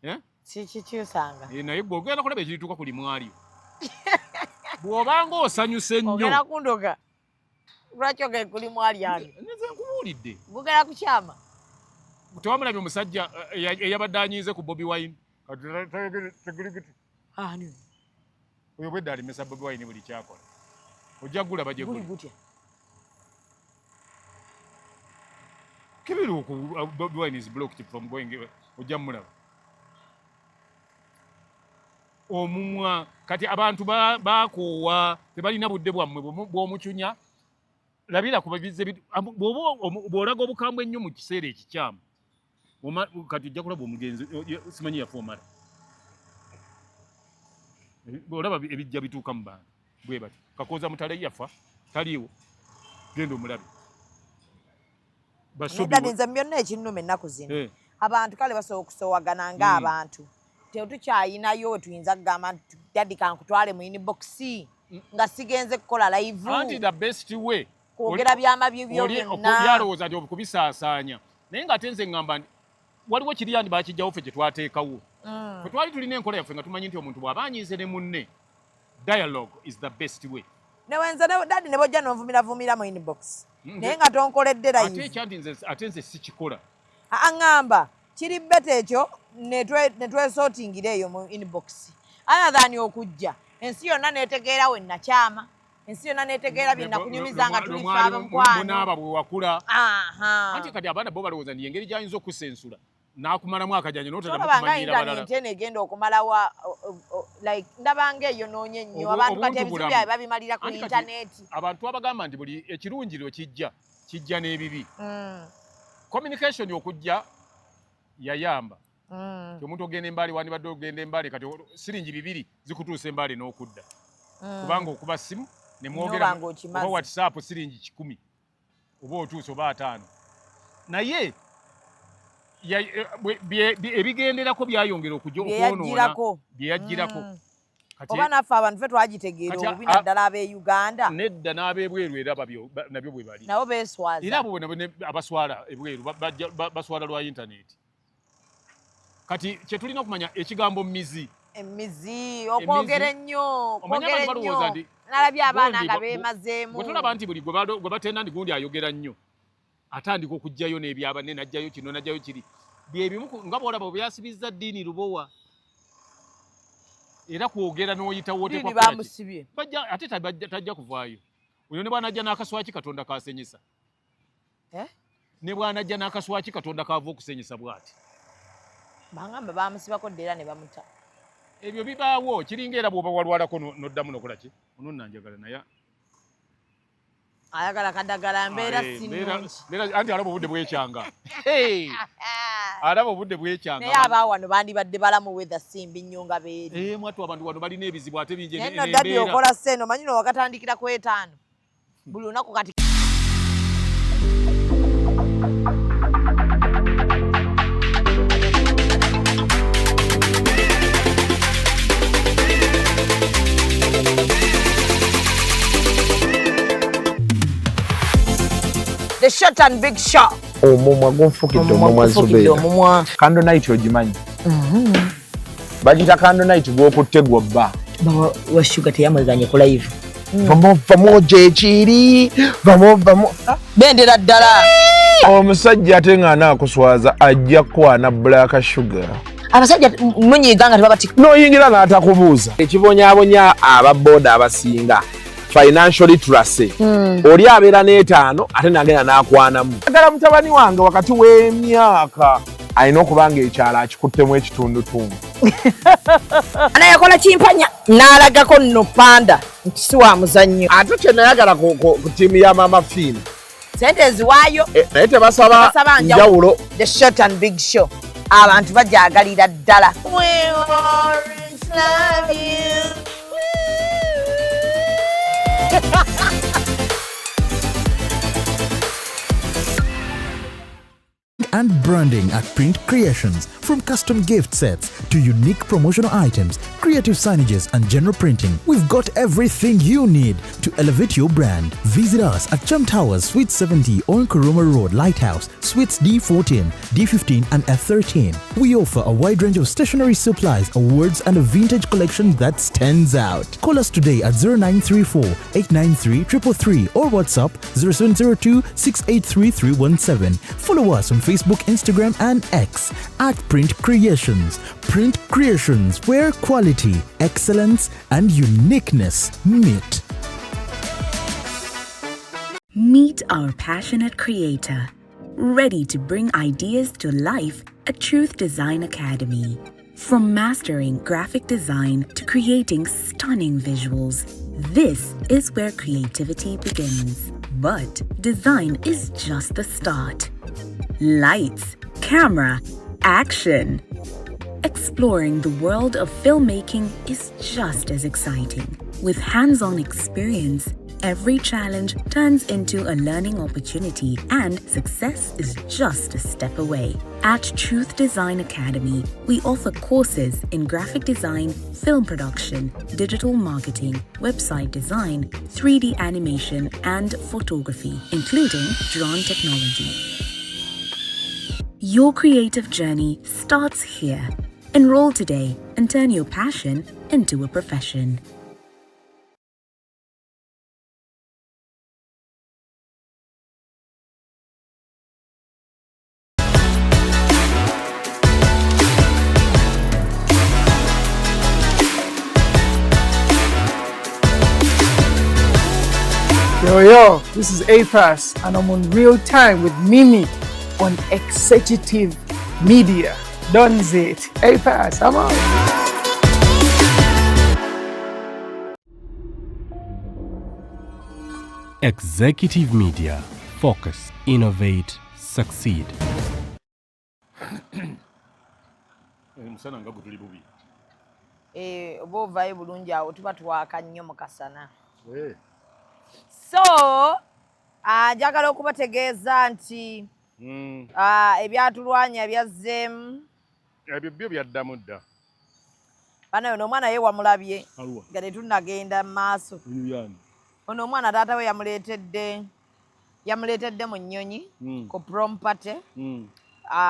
Eh? Sikikyusanga. Eh, naye gwe ogenda kulaba ekirituuka ku limwalyo bw'obanga osanyuse nnyo. Ogenda kundoga. Lwaki ogenda ku limwa lyange? Nze nkubuulidde. Gugenda kukyama. Tewamulabye omusajja eh, eyabadde anyiize ku Bobi Wine. Ani? Oyo bwedda alemesa Bobi Wine buli kyakola. Ojja gulaba gye guli. Gutya? Kibiri oku Bobi Wine is blocked from going, ojja mulaba. Omumwa kati abantu bakoowa tebalina budde bwammwe bw'omucunya. Labira ku bize bw'olaga obukambwe ennyo mu kiseera ekikyamu. Kati ojja kulaba omugenzi simanyi yafa omala. Olaba ebijja bituuka mu bantu bwe batyo. Kakooza Mutale yafa taliiwo, genda omulabe. Nze byonna ekinnuma ennaku zino abantu kale basobola okusowagana ng'abantu. Tetukyayinayo we tuyinza kugamba nti daddy kankutwale mu inbox nga sigenze kukola live. Anti the best way kwogera byama bibyo byonna. Byalowooza nti okubisaasaanya. Naye ng'ate nze ŋŋamba nti waliwo kiri andi bakijjawo ffe kye twateekawo. Ffe twali tulina enkola yaffe nga tumanyi nti omuntu bw'aba anyiize ne munne, dialogue is the best way. Newenza daddy ne bw'ojja n'onvumiravumira mu inbox. Naye nga tonkoledde live. Ate ekyanti nze, ate nze sikikola. Aŋŋamba kiri better ekyo ne twesortingira eyo mu inbox. Other than okujja ensi yonna neetegeera we nakyama. Ensi yonna neetegeera bye nakunyumiza nga tuli ffe ab'omukwano. Munaaba bwe wakula. Anti kati abaana bo balowooza nti engeri gy'ayinza okusensula n'akumalamu akajanja n'otaddamu Tolaba nga kumanyiira balala. internet eno egenda okumalawa, like ndabanga eyonoonye nnyo. Abantu kati ebizibu byabwe babimalira ku internet. Abantu abagamba nti buli ekirungi lwe kijja, kijja n'ebibi. Communication okujja yayamba. Omuntu ogenda embaale wandibadde ogenda embaale kati siringi 2 zikutuusa embaale n'okudda. Kubanga okuba simu ne mwogera oba WhatsApp siringi 100 oba otuuse oba 5. Naye ebigenderako byayongera okujja okwonoona bye yajjirako. Oba naffe abantu ffe twagitegeera obubi naddala ab'e Uganda. Nedda n'ab'ebweru era nabyo bwe bali. Nabo beeswaza. Era abo abaswala ebweru baswala lwa internet. Kati kye tulina okumanya ekigambo mizi. Emizi, okwogera ennyo, okwogera ennyo. Nalabye abaana nga beemazeemu. Bwe tulaba nti buli gwe batenda ndi gundi ayogera nnyo, atandika okuggyayo n'ebyabanne n'aggyayo kino n'aggyayo kiri. Bye bimu nga bw'olaba bwe byasibizza ddiini Lubowa. Era kwogera n'oyitawo oteekwa bamusibye. Bajja ate tajja kuvaayo. Oyo ne bw'anajja n'akaswaki Katonda kasenyesa. Ne bw'anajja n'akaswaki Katonda kaava okusenyesa bw'ati. Bangamba bamusibako dda era ne bamuta. Ebyo bibaawo kiringa era bw'oba walwalako n'oddamu n'okola ki? Ono nno anjagala naye ayagala kadagala mbeera si nnungi. Anti alaba obudde bwekyanga. Alaba obudde bwekyanga. Naye aba wano bandibadde balamu weather si mbi nnyo nga beeri. Mwattu abantu wano balina ebizibu ate bingi Naye nno daddy okola ssente omanyi no wakatandikira ku 5. Buli lunaku kati. The short and big shot. Omumwa gunfukidde omumwa Zubeera. Candle night ogimanyi? Bagiyita candle night gw'okutte gw'obba. Baba wa Sugar teyamweganye ku live. Vamo vamo gyekiri, vamo vamo. Bendera ddala. Omusajja ate ng'anaakuswaza ajja kukwana Black Sugar. Abasajja munyiiga nga tebabatikka. N'oyingira n'atakubuuza. Ekibonyaabonya aba boda abasinga. Financial literacy. Oli abeera n'etaano ate n'agenda n'akwanamu. Njagala mutabani wange wakati w'emyaka alina okuba ng'ekyalo akikuttemu ekitundutundu. Anayakola kimpanya n'alagako nno panda nti si wa muzannyo. Ate kye nayagala ku ttiimu ya Maama Fiina. Ssente eziwaayo. Naye tebasaba njawulo. The short and big show. Abantu bajagalira ddala. We always love you. And branding at Print Creations. From custom gift sets to unique promotional items, creative signages, and general printing, we've got everything you need to elevate your brand. Visit us at Chum Towers, Suite 70 on Karuma Road, Lighthouse, Suites D14, D15, and F13. We offer a wide range of stationery supplies, awards, and a vintage collection that stands out. Call us today at 0934 893 333 or WhatsApp 0702 683 317. Follow us on Facebook, Instagram, and X at Print Creations. Print Creations, where quality, excellence, and uniqueness meet. Meet our passionate creator, ready to bring ideas to life at Truth Design Academy. From mastering graphic design to creating stunning visuals, this is where creativity begins. But design is just the start. Lights, camera, action. Exploring the world of filmmaking is just as exciting. With hands on experience, every challenge turns into a learning opportunity, and success is just a step away. At Truth Design Academy, we offer courses in graphic design, film production, digital marketing, website design, 3D animation, and photography, including drone technology. Your creative journey starts here. Enroll today and turn your passion into a profession. Yo, yo, this is A-Pass, and I'm on Real Time with Mimi on Executive Media. Done it. A-Pass, I'm out. Executive Media. Focus, innovate, succeed. Omusana nga gutuli bubi. Eh, oba ovaayo bulungi awo tuba twaka nnyo mu kasana. So njagala okubategeeza nti ebyatulwanya byazzeemu. Ebyo byo byaddamu dda. Banayo n'omwana ye wamulabye Aluwa? nga tetunnagenda mu maaso. Oyo yani? Ono omwana taata we yamuleetedde mu nnyonyi ku prom party.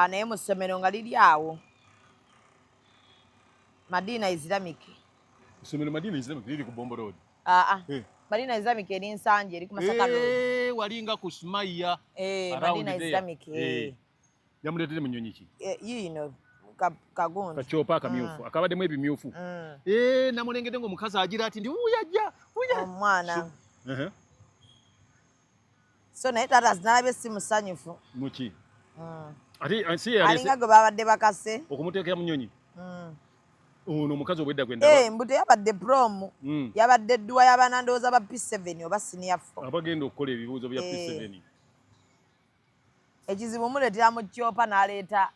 Naye mu ssomero nga liri awo Madina Islamic. Essomero Madina Islamic liri ku Bombo Road? Aa. Eh. Madina Islamic eri Nsanje, eri ku Masaka Road. Eh, walinga ku Sumaya. Eh, around Madina there. Islamic. Eh. Yamuleetedde mu nnyonyi ki? Eh, yiino kagundi. Kakyopa akamyufu akabaddemu ebimyufu. Eh, namulengedde ng'omukazi agira ati ndi wuuyajja wuuya. Omwana. Ehe. So naye taata nalabye si musanyufu. Muki ate eh, si yaleese Alinga gwe babadde bakase. okumuteekera mu nnyonyi ono omukazi obwedda gwe ndaba. Eh, mbu teyabadde prom. Yabadde dduwa y'abaana, ndowooza ba P7 oba senior 4. Abagenda okukola ebibuuzo bya Eh. P7. Ekizibu muleetera mu kyopa n'aleeta.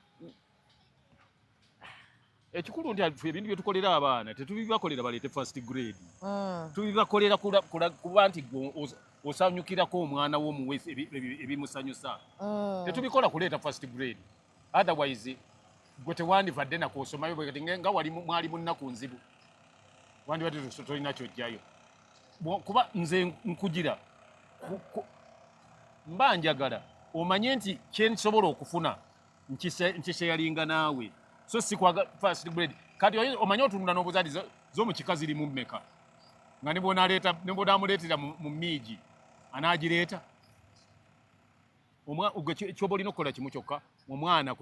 Ekikulu nti ffe ebintu bye tukolera abaana tetubibakolera baleete first grade. Tubibakolera kuba nti gwe osanyukirako omwana wo, omuwe ebimusanyusa. Tetubikola kuleeta first grade, otherwise gwe tewandivadde nakwosomayo bwe kati nga wali mwali mu nnaku nzibu, wandibadde tolina kyojjayo. Kuba nze nkugira mba njagala omanye nti kyensobola okufuna nkisharinga naawe, so si kwaga first grade. Kati omanye otunula n'obuzaadi z'omu kika zirimu mmeka, nga ne bw'onaaleeta ne bw'onaamuleetera mu miigi anaagireeta. Gwe kyoba olina okukola kimu kyokka, omwana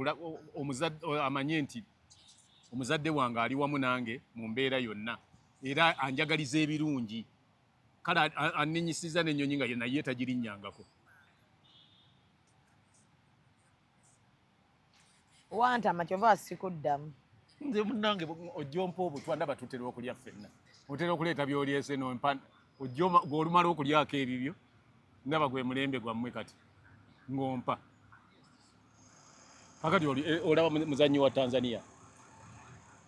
amanye nti omuzadde wange ali wamu nange mu mbeera yonna era anjagaliza ebirungi. Kale anninyisiza n'ennyonyi nga ye naye tagirinnyangako. Wantama, kyova sikuddamu. Nze munnange ojja ompa obutwa, ndaba tutera okulya ffenna, otera okuleeta by'olyese nompa, ojja gw'olumala okulyako ebibyo, ndaba gwe mulembe gwammwe kati ng'ompa. Kakati olaba muzannyi wa Tanzania?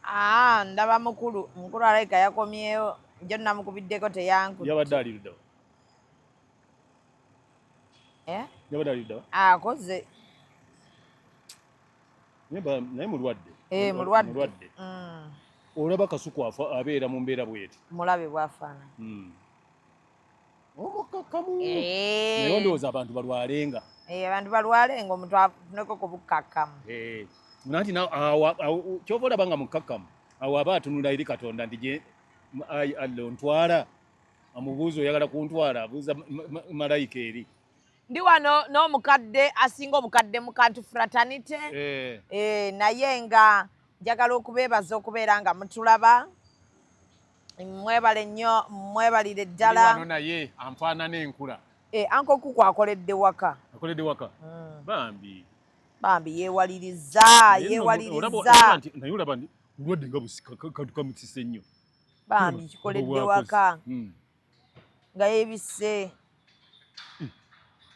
Aa, ndaba mukulu, mukulu alabika yakomyewo, njo namukubiddeko teyankutte. Yabadde ali luddawa? Eh? Yabadde ali luddawa? Akoze. Naye mulwadde. Eh, mulwadde. Mulwadde. Olaba Kasuku afa abeera mu mbeera bweti. Mulabe bwafaanana. Omukakkamu. Eh. Naye ndowooza abantu balwalenga. Eh, abantu balwalenga, omuntu afuneko ku bukkakkamu. Eh, nanti kyova olaba nga mukkakkamu, awo aba atunula eri Katonda nti gye ayi Allah ontwala, amubuuza oyagala kuntwala, abuuza malayika eri. Ndi wano n'omukadde asinga obukadde mu Kantu fraternity. Eh. Eh, naye nga njagala okubeebaza okubeera nga mutulaba. Mwebale nnyo, mwebalire Ndi ddala. wano naye anfaanana enkula. Eh, Uncle Kuku akoledde waka. Akoledde waka bambi. Bambi yeewaliriza. Naye nno olaba Yeewaliriza. naye olaba nti bulwadde nga kamusise nnyo. Bambi Olaba kikoledde bwakoze. waka nga yeebisse.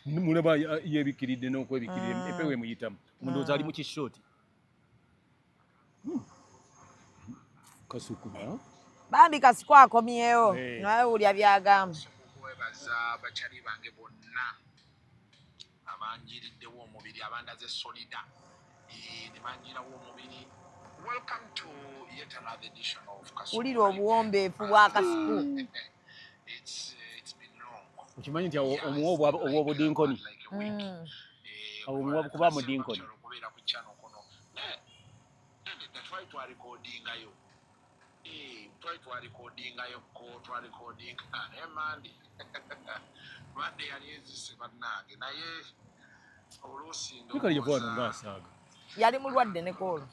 Mulaba yeebikiridde n'okwebikirira, empewo emuyitamu, ndowooza ali mu kishooti. Kasuku ba? Bambi Kasuku akomyewo. Eh. Naye wulya byagamba. Okwebaza bakyali bange bonna abanjiriddewo omubiri, abandaze solida, ne banjirawo omubiri. Welcome to yet another edition of Kasuku Wulira Live. obuwombeefu bwa Kasuku. It's been long. Okimanyi nti awo Yeah, omuwa it's been obw'obudinkoni. like a week. Eh, Awo omuwa kuba mudinkoni. Okubeera ku channel kuno. Naye, nedda, twali twalikodingayo. Eh, twali twalikodingayo ko twalikodinga naye mandi mande yali ezise bannange, naye oluusi Kale yava wano ndowooza ng'asaaga. Yali mulwadde ne koolo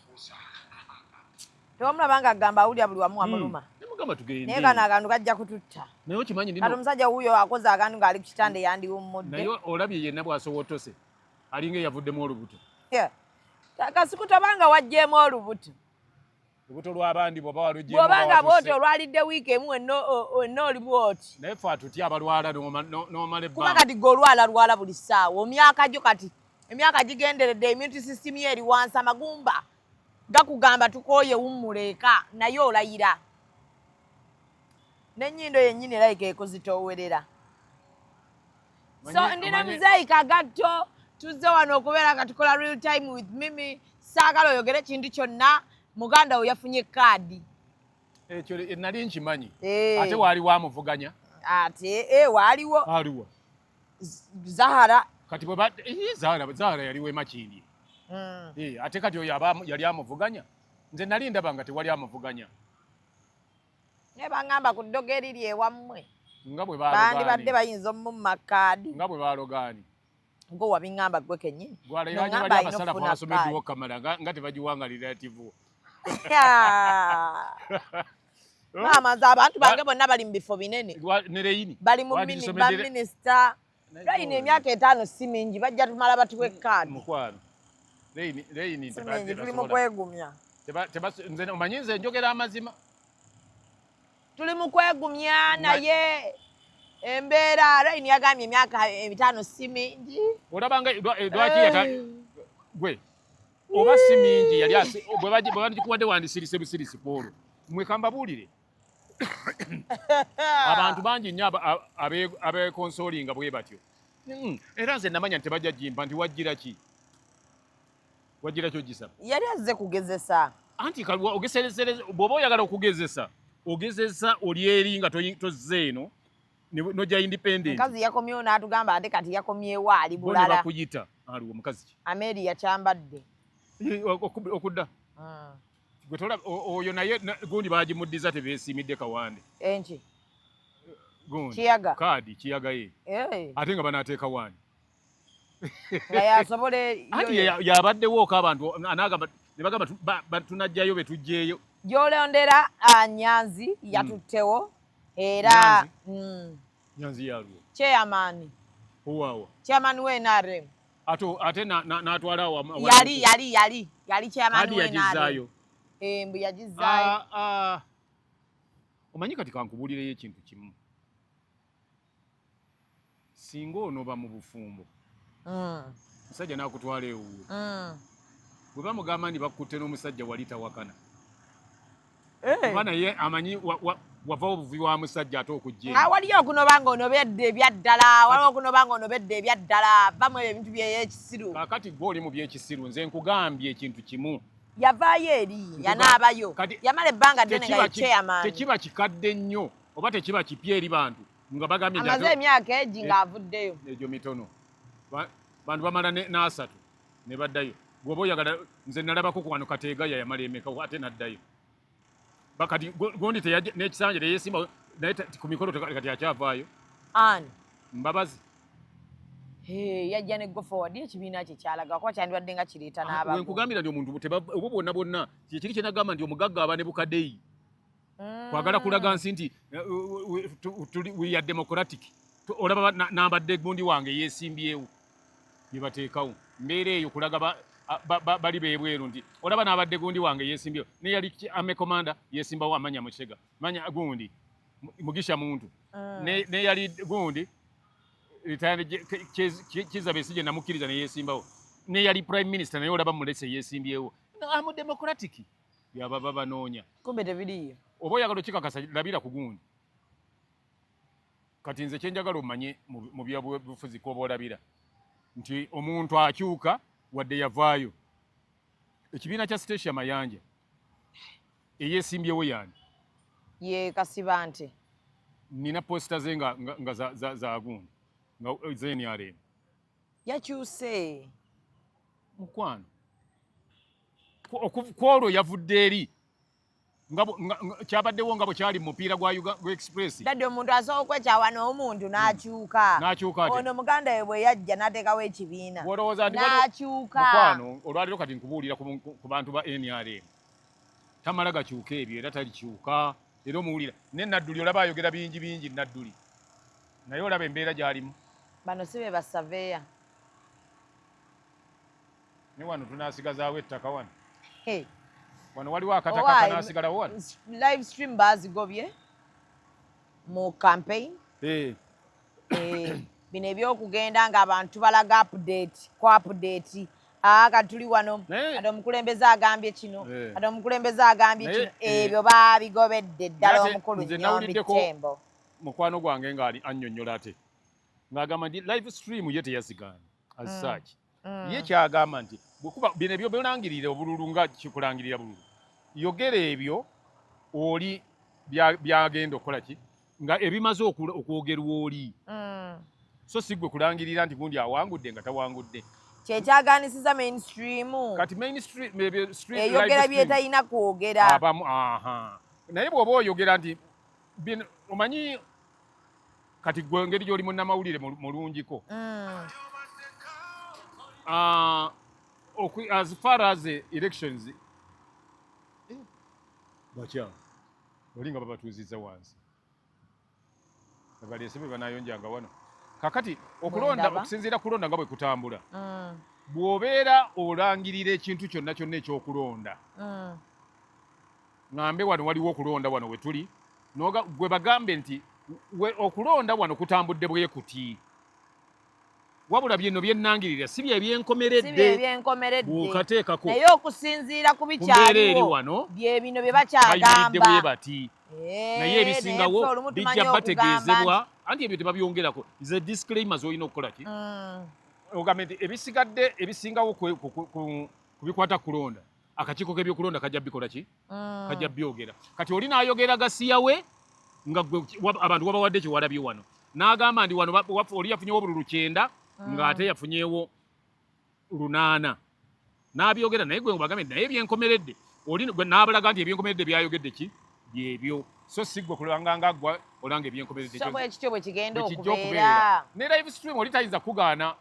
tewamulaba nga agamba awulira buli wamu wamuluma. Nemugamba tugende. Naye kano akantu kajja kututta. Naye okimanyi Kati ndino omusajja wuuyo akoze akantu ng'ali ku kitanda, yandiwummudde. Naye olabye yenna bw'asowotose, alinga eyavuddemu olubuto. Yeah. Kasuku tobanga waggyemu olubuto. Olubuto lw'abandi bw'oba waluggyemu Bw'obanga oba bwoti watuse. olwalidde wiiki emu, wenna oli bwoti. Naye fe atutya abalwala n'omala Kuba ebbanga. kati gwe olwalalwala buli ssaawa, emyaka gyo kati emyaka gigenderedde, immune system yo eri wansi, amagumba gakugamba tukooye, wummula eka, naye olayira n'ennyindo yennyini erabika ekuzitoowerera. So ndina muzeeyi Kagatto, tuzze wano okubeera nga tukola Real Time with Mimi. Saagala oyogere kintu kyonna. Muganda we yafunye kaadi. Ekyo nali nkimanyi. Eh. Ate waali wamuvuganya? Ate waaliwo. Aliwa? Zahara. Kati bwe Zahara, Zahara yali w'e Makindye. Eh, ate kati oyo aba yali amuvuganya, nze nali ndaba nga tewali amuvuganya. Naye baŋŋamba ku ddogo eriri ewammwe Nga bwe bandibadde balogaani. bayinza omumma kaadi. Nga bwe balogaani. Gwe wabiŋŋamba gwe kennyini. Gwalabanye Noŋŋamba bali alina abasalafu okufuna abasomeddwa kaadi. Kamala nga tebagiwangalira tivu. Maama, nze abantu bange bonna bali mu bifo binene. Ne Reyini. Bali mu baminisita. Rayini emyaka 5 si mingi, bajja tumala batuwe kaadi. Mukwano, Reyini, Reyini. Si mingi, tuli mu kwegumya. Nze omanyi nze njogera amazima. Tuli mu kwegumya, naye embeera Rayini yagambye emyaka 5 si mingi. Olabanga lwaki yata gwe oba si mingi, yali bwe bagikuwadde wandisirise busirisi kwolwo. Mwe kambabuulire, abantu bangi nnyo abekonsolinga bwe batyo. Era nze namanya nti tebajja gimpa, nti wajjira ki, wajjira ki ogisaba? Yali azze kugezesa. Anti ogeserezere bw'oba oyagala okugezesa, ogezesa oli eri nga tozze eno nojja independent. Mukazi yakomyewo n'atugamba ate kati yakomyewo ali Bo ne bulala. bakuyita aliwo mukazi ki? Ameri yakyambadde. Okudda gwe tola oyo naye gundi bagimuddiza, tebeesiimidde Kawande. Enki? Gundi Kiyaga. Kaadi Kiyaga ye. Eh, ate nga banaateeka wani? Nga yasobole. Anti yabaddewooko abantu anagamba ne bagamba tunajjayo be tuggyeyo. Gyolondera Nyanzi yatuttewo era. Nyanzi? Nyanzi yalwo? Chairman. Owaawa? Chairman we NRM. Ate n'atwala Yali chairman Kaadi we NRM. yagizaayo? Eh, mbu yagizaayo. Ah, ah. Omanyi kati kankubuulireyo ekintu kimu, singa onoba mu bufumbo, musajja n'akutwala ewuwe, bwe bamugamba nti bakutte n'omusajja wali tawakana. Eh. Kuba naye amanyi wava obuvi wa musajja ate okujja eno. Ah, waliyo okunoba ng'onobedde ebyaddala, waliwo okunoba ng'onobedde ebyaddala, bamu ebyo ebintu byeyekisiru. Kaakati gwe oli mu byekisiru, nze nkugambye ekintu kimu. Yavaayo eri, yanaabayo, yamala ebbanga ddene nga ye chairman. Tekiba kikadde nnyo oba tekiba kipya eri bantu nga bagambye amaze emyaka egi ng'avuddeyo. Egyo mitono. Bantu bamala n'asatu ne baddayo. Gwoba oyagala, nze nalabako ku wano Kateegaya yamala emeka ate n'addayo. Bakati gundi n'ekisanja teyeesimba naye ku mikolo kati akyavaayo. Ani? Mbabazi. Yajja ne go forward, ekibiina kye kyalaga kuba kyandibadde nga kireeta n'abago. Wenkugambira nti omuntu obwo bwonna bwonna kyekiri kye nagamba nti omugagga aba ne bukadeyi. Kwagala kulaga nsi nti we are democratic. Olaba nambadde gundi wange yeesimbyewo bye bateekawo. Mbeera eyo kulaga bali beebweru nti olaba n'abadde gundi wange yeesimbyewo. Ne yali army commander yeesimbawo amanya Mushega. Manya gundi Mugisha Muntu. Ne yali gundi retired Kizza Besigye namukkiriza ne yeesimbawo. Ne yali prime minister naye olaba mulese yeesimbyewo. No, I'm democratic. Byababa banoonya. Kumbe tebiriiyo. Oba oyagala okikakasa labira ku gundi. Kati nze kye njagala omanye mu byabufuzi kw'oba olabira nti omuntu akyuka wadde yavaayo. Ekibiina kya Stecia Mayanja eyeesimbyewo yaani? Ye Kasibante. Nina poster ze nga za gundi nga ze NRM. Yakyuse. Mukwano. Kwolwo yavudde eri nga kyabaddewo nga bwe kyali mu mupiira gwa gwa Express. Daddy, omuntu asobola okwekyawa n'omuntu n'akyuka. N'akyuka ate. Ono muganda we bwe yajja n'ateekawo ekibiina. Bw'olowooza nti N'akyuka. Mukwano, olwaleero kati nkubuulira ku bantu ba NRM. Tamala gakyuka ebyo era talikyuka. Era omuwulira. Ne Nadduli olaba ayogera bingi bingi Nadduli. Naye olaba embeera gy'alimu. Bano si be basaveeya. Ne wano tunaasigazaawo ettaka wano. Hey. Wano waliwo akataka Owaayi, kanaasigalawo wano. Live stream baazigobye mu campaign. Bino ebyokugenda ng'abantu balaga update ku update. Kati tuli wano, kati omukulembeze agambye kino, kati omukulembeze agambye kino, ebyo baabigobedde ddala. Naye Omukulu nze Nyombi nawuliddeko Tembo. Mukwano gwange ng'ali annyonnyola ate ng'agamba nti live stream ye teyazigaana as such. Ye kyagamba nti bwekuba bino ebyo byolangirira obululu nga kikulangirira bululu, yogera ebyo oli byagenda okukola ki nga ebimaze okwogerwa oli, so si gwe kulangirira nti gundi awangudde nga tawangudde. Kyekyaganisiza mainstream. Kati mainstream ebyo Eyogera live stream. Byetalina kwogera. Abamu aha, naye bw'oba oyogera nti bino omanyi kati gwe engeri gy'oli munnamawulire mulungiko. As far as the elections, bakyala oli nga babatuuzizza wansi agaleese be banayonjanga wano kakati okulonda. Bwendaba. Okusinziira kulonda nga bwe kutambula, bw'obeera olangirira ekintu kyonna kyonna ekyokulonda, ŋŋambe wano waliwo okulonda wano we tuli, gwe bagambe nti okulonda wano kutambudde bwe kuti, wabula bino byennangirira si bye Si byenkomeredde. Bye byenkomeredde. Bw'okateekako Naye okusinziira ku ku mbeera eri bikyaliwo, wano, bye bino bye bayimiridde bwe bakyagamba. bati, naye ebisingawo Naye ffe olumu bijja tumanyi bategeezebwa anti ebyo tebabyongerako. Ze disclaimer z'olina okukola ki, ogambe nti ebisigadde ebisingawo ku bikwata kulonda, akakiiko k'ebyokulonda kajja bikola ki, kajja byogera. Kati oli n'ayogera gasiyawe nga gwe abantu wabawadde kyewalabye wano, n'agamba nti wano oli yafunyewo obululu 90 ng'ate yafunyewo 800, n'abyogera, naye gwe bagambe nti naye ebyenkomeredde oli gwe n'abalaga nti ebyenkomeredde byayogedde ki byebyo, so si gwe kulanga nga gwa olanga ebyenkomeredde. So bwe kityo bwe kigenda bwe kijja okubeera. Okubeera ne live stream oli tayinza kugaana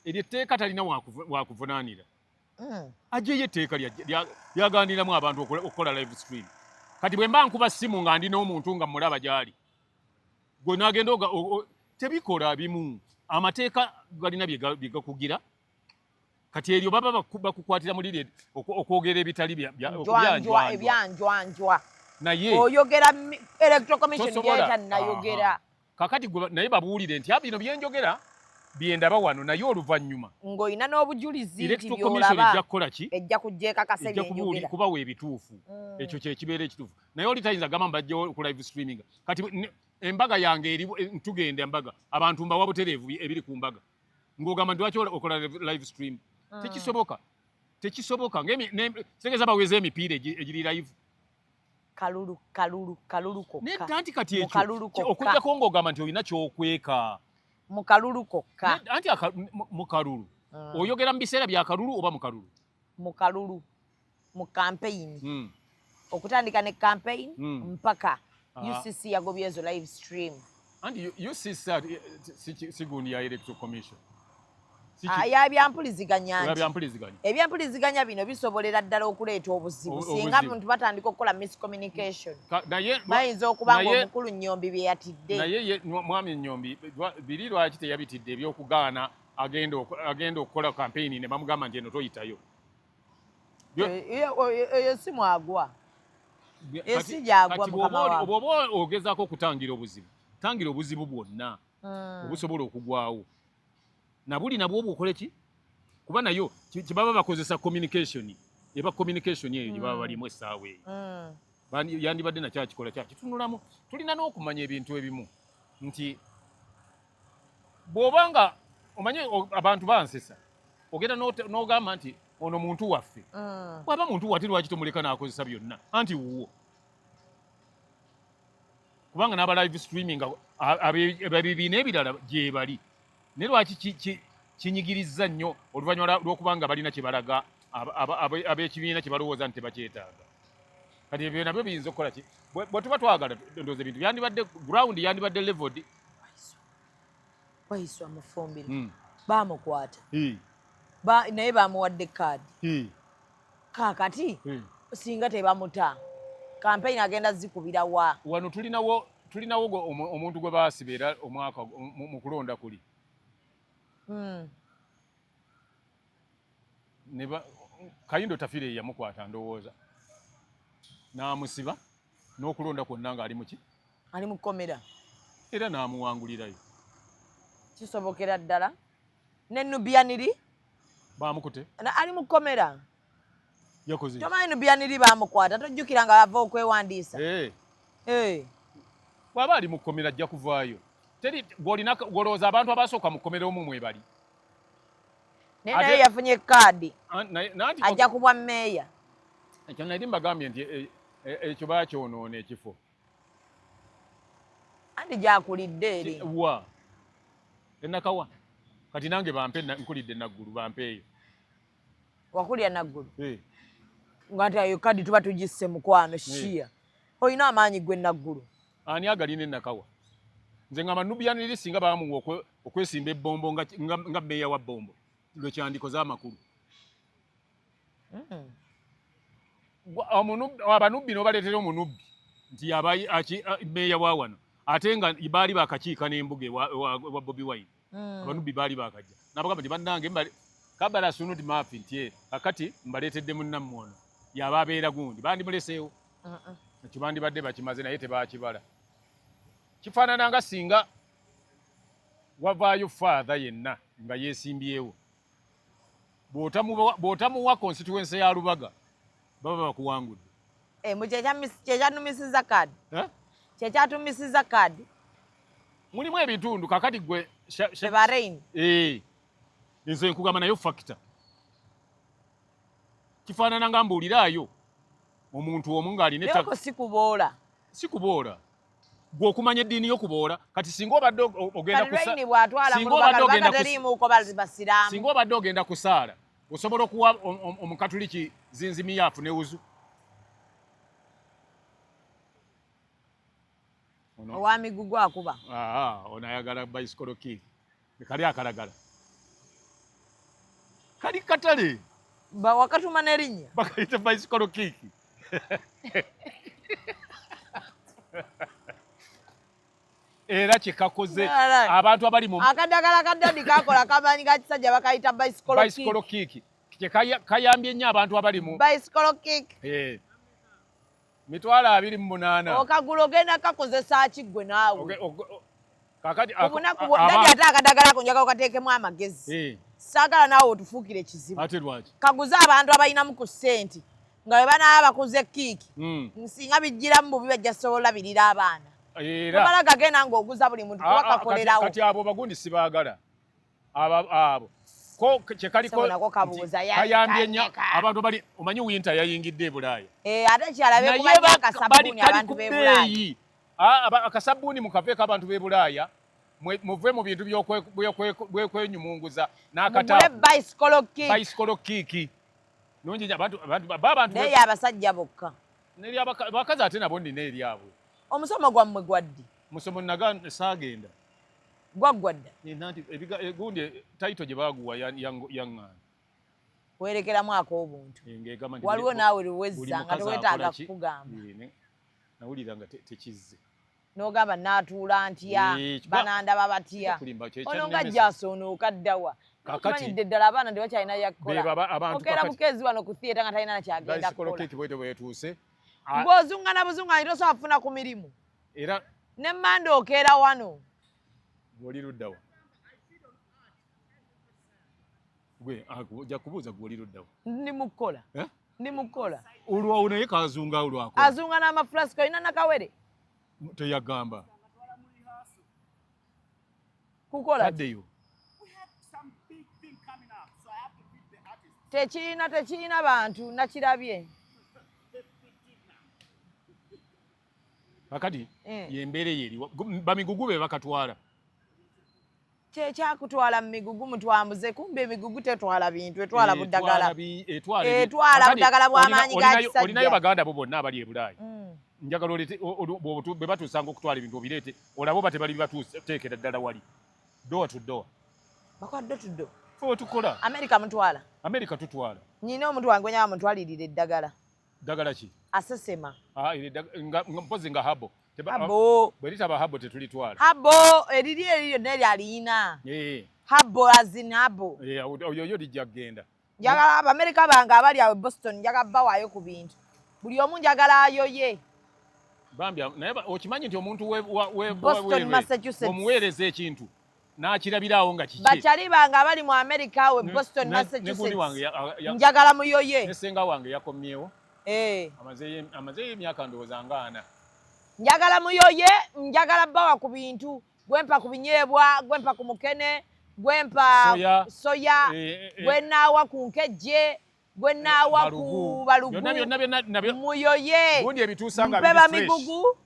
eryo etteeka, talina wakuvunaanira. Ajeyo etteeka lyaganiramu abantu okukola live stream. Kati bwe mba nkuba simu nga ndi n'omuntu nga mulaba gy'ali, gwe n'agenda tebikola bimu, amateeka galina bye gakugira. Kati eryo baba bakukwatira mu liri okwogera ebitali Njwanjwa. Okubyanjwanjwa. Ebyanjwanjwa. Naye oyogera electoral commission Tosobola. byetannayogera. Kakati gwe naye babuulire nti, "Ah, bino byenjogera byendaba wano, naye oluvannyuma Ng'olina n'obujulizi nti electoral commission byolaba ejja kukola ki, ejja kujja ekakasa ejja ebyenjogera." kubawa ebituufu." Ekyo kyekibeera ekituufu, naye oli tayinza gamba mbajjewo ku live streaming. Kati embaga yange eri tugenda embaga, abantu mbawa butereevu ebiri ku mbaga, ng'ogamba nti lwaki okola live stream? Tekisoboka. Tekisoboka. Kitegeeza baweza emipiira egiri live. Kalulu, kalulu, kalulu kokka. Nedda, anti kati Mu ekyo kalulu kokka. Okujjako ng'ogamba nti olina kyokweka. Mu kalulu kokka. Nedda, anti mu kalulu. Oyogera mu biseera bya kalulu oba mu kalulu? Mu kalulu, mu campaign. Okutandika ne campaign mpaka UCC yagobye ezo live stream. Anti UCC si gundi ya Electoral Commission. Ah, yabyampuliziganya nti Byampuliziganya. Ebyempuliziganya bino bisobolera ddala okuleeta obuzibu singa Obuzibu. abantu batandika okukola miscommunication. Naye Bayinza okuba nga omukulu Nyombi bye yatidde. Naye ye mwami Nyombi biri lwaki teyabitidde ebyokugaana agenda okukola campaign ne bamugamba nti eno toyitayo? Eyo si mwagwa. Ensi gyagwa Kati mukama waabwe. Bw'oba ogezaako okutangira obuzibu, tangira obuzibu bwonna obusobola okugwawo. Nabuli nabwo obukole ki? Kuba nayo kibaba bakozesa communication, eba communication eyo gye baba balimu essaawa eyo. Yandibadde nakyakikola kyakitunulamu. Tulina n'okumanya ebintu ebimu nti bw'obanga omanye abantu bansesa, ogenda n'ogamba nti ono muntu waffe. Bw'aba muntu wati lwaki tomuleka n'akozesa byonna? Anti wuwo. Kubanga n'aba live streaming abebibiina ebirala gye bali. Naye lwaki kinyigirizza nnyo oluvannyuma lw'okuba nga balina kye balaga ab'ekibiina kye balowooza nti tebakyetaaga. Kati ebyo nabyo biyinza okukola ki? Bwe tuba twagala, ndowooza ebintu byandibadde ground yandibadde leveled. Waiswa Mufumbiro. Baamukwata. Naye baamuwadde kaadi. Kaakati singa tebamuta, campaign agenda zikubira wa? Wano tulinawo omuntu gwe baasiba era omwaka mu kulonda kuli. Kayindo Tafire yamukwata ndowooza. N'amusiba n'okulonda kwonna ng'ali mu ki? Ali mu kkomera. Era n'amuwangulirayo. Kisobokera ddala. Ne Nubian Li? Baamukute. Ali mu kkomera. Yakoze. Tomanyi Nubian Li baamukwata, tojjukira nga ava okwewandiisa. Bw'aba ali mu kkomera ajja kuvaayo. Teri gw'olowooza abantu abasooka mu kkomera omwo mwe bali. Naye naye yafunye kaadi. Ajja kubwa mmeeya. Ekyo nali mbagambye nti ekyo baakyonoona ekifo. Anti gyakulidde eri. Wa? Enakawa. Kati nange bampe nkulidde Naggulu bampeeyo. Wakulya Naggulu? Nga nti ayo kadi tuba tugisse mukwano shia. Olina amaanyi gwe Naggulu. Ani agalina enakawa? Nze ngamba Nubian Li singa baamuwa okwesimba ebbombo nga mmeeya wa Bombo lwe kyandikoze amakulu. Abanubbi n'obaleetera omunubbi nti yaba mmeeya wa wano ate nga baali bakakiika n'embuga ewa Bobi Wine. Abanubbi baali bakajja. N'abagamba nti bannange Kabala Sunud Mafi nti kakati mbaleetedde munnammwe ono yaba abeera gundi bandimuleseewo. Ekyo bandibadde bakimaze naye tebaakibala. Kifaanana nga singa wavaayo father yenna nga yeesimbyewo. Bw'otamuwa constituency ya Lubaga baba bakuwangudde. Mu kyekyanumisiza kaadi. Kyekyatumisiza kaadi. Mulimu ebitundu kakati gwe Bahrain. Nze nkugamba nayo factor. Kifaanana nga mbuuliraayo omuntu omu ng'alina ettaka. Naye si kuboola. Si kuboola. Gwe okumanya eddiini yo kuboola. Kati singa obadde ogenda Kati Raini bw'atwala mu Lubaga, Lubaga teriimuuko basiraamu. Singa obadde ogenda kusaala, osobola okuwa omukatuliki zinzimiya afune wuzu. Owa migugu akuba. Ono ayagala bicycle kick. Kali akalagala. Kali katale. Ba wakatuma n'erinnya. Bakayita bicycle kick. Era kyekakoze abantu abali mu akadagala ka daddy kakola kamanyi ga kisajja bakayita bicycle kick. Bicycle kick. Kye kayambye nnyo abantu abali mu bicycle kick. 208. Okagula ogenda kakozesa ki ggwe naawe? Kakati Obunaku daddy ate akadagala ako njagala okateekemu amagezi. Saagala naawe otufuukire kizibu. Ate lwaki? Kaguze abantu abalinamu ku ssente nga bwe banaaba bakuze kiiki. Singa bijjiramu bubi bajja sobola olabirira abaana. Era. Tomala gagenda ng'oguza buli muntu kuba kakolerawo. Kati abo bagundi sibaagala. Abo. Ko kyekaliko Sebo nako kabuuza, nti ya- kayambye nnyo kanyeka. abantu bali, omanyi winter yayingidde e Bulaaya. Eh, ate kyalabe Naye kuba nnyo akasabbuuni kali abantu ku b'e Bulaaya. bbeeyi. Ah, akasabbuuni mukaveeko abantu b'e Bulaaya, muve mu bintu by'okwenyumunguza n'akataapu. Mugule bicycle kick. Bicycle kick. Nungi nnyo, abantu Naye abasajja bokka. N'eri abakazi ate nabo nnina eryabwe. Omusomo gwammwe gwa ddi? Musomo naga saagenda. Gwaggwa dda? Nina nti gundi title gye baaguwa yaŋŋaana. Weerekeramu ak'obuntu. Ng'egamba nti Waliwo naawe luwezza buli nga mukazi teweetaaga akola ki? kukugamba. Nawulira nga tekizze. N'ogamba naatuula ntya, banandaba batya. Kulimba, kye Ono kyannemesa. nga ajja asoonoka ddawa. Kakati Okumanyidde ddala abaana tebakyalina byakukola. Be baba abantu Okeera kakati bukeezi wano ku theatre nga talina na kyagenda Bicycle kukola. kick bwetyo bwetuuse. Ng'ozungana buzungani tosobola kufuna ku mirimu. Era Ne Mmande okeera wano. Gw'oli ludda wa? Gwe, ojja kubuuza gw'oli ludda wa? Ndi mu kukola. Eh? Ndi mu kukola. Olwawo naye kazunga olwakola. Azunga n'amafulasika, olina nakawere? Teyagamba. Kukola ki? Taddeyo. Tekirina bantu nakirabye. Kakati yembeera eyo eriwo. Bamigugu be bakatwala. Kyekyakutwala mu migugu mutwambuze, kumbe emigugu tetwala bintu, etwala buddagala. Etwala Etwala Kakati buddagala bw'amaanyi ga kisajja. Olinayo baganda bo bonna abali e Bulaaya. Njagala oleete bwe batuusanga okutwala ebintu obireete, olabe oba tebali bibatuuteekera ddala wali. Door to door. Bakola door to door. Ffe we tukola. Amerika mutwala. Amerika tutwala. Nnyina omuntu wange nyaba mutwalirira eddagala. Ddagala ki? Asesema. Ah, eri mpozi nga herbal. Herbal. Bwe litaba herbal tetulitwala. Herbal eriri eri lyonna eryaliyina. Herbal as in herbal. Oyo yo lijja kugenda. Njagala Abamerika bange abali awo e Boston, njagala bawaayo ku bintu. Buli omu njagala ayoye. Bambi, naye okimanyi nti omuntu Boston, Massachusetts. omuweereza ekintu n'akirabirawo nga kiki. Bakyali bange abali mu America awo e Boston, Ne gundi Massachusetts. wange Njagala muyoye. Ne ssenga wange yakomyewo. Amazeeyo emyaka ndowooza nga 40. Njagala muyoye, njagala bawa ku bintu. Gwempa ku binyeebwa, gwempa ku mukene, gwempa Soya. soya, gwe naawa ku nkejje, gwe naawa ku Balugu. balugu. Byonna, byonna, byonna, nabyo. Muyoye. Gundi ebituusa nga Mpe biri fresh. bamigugu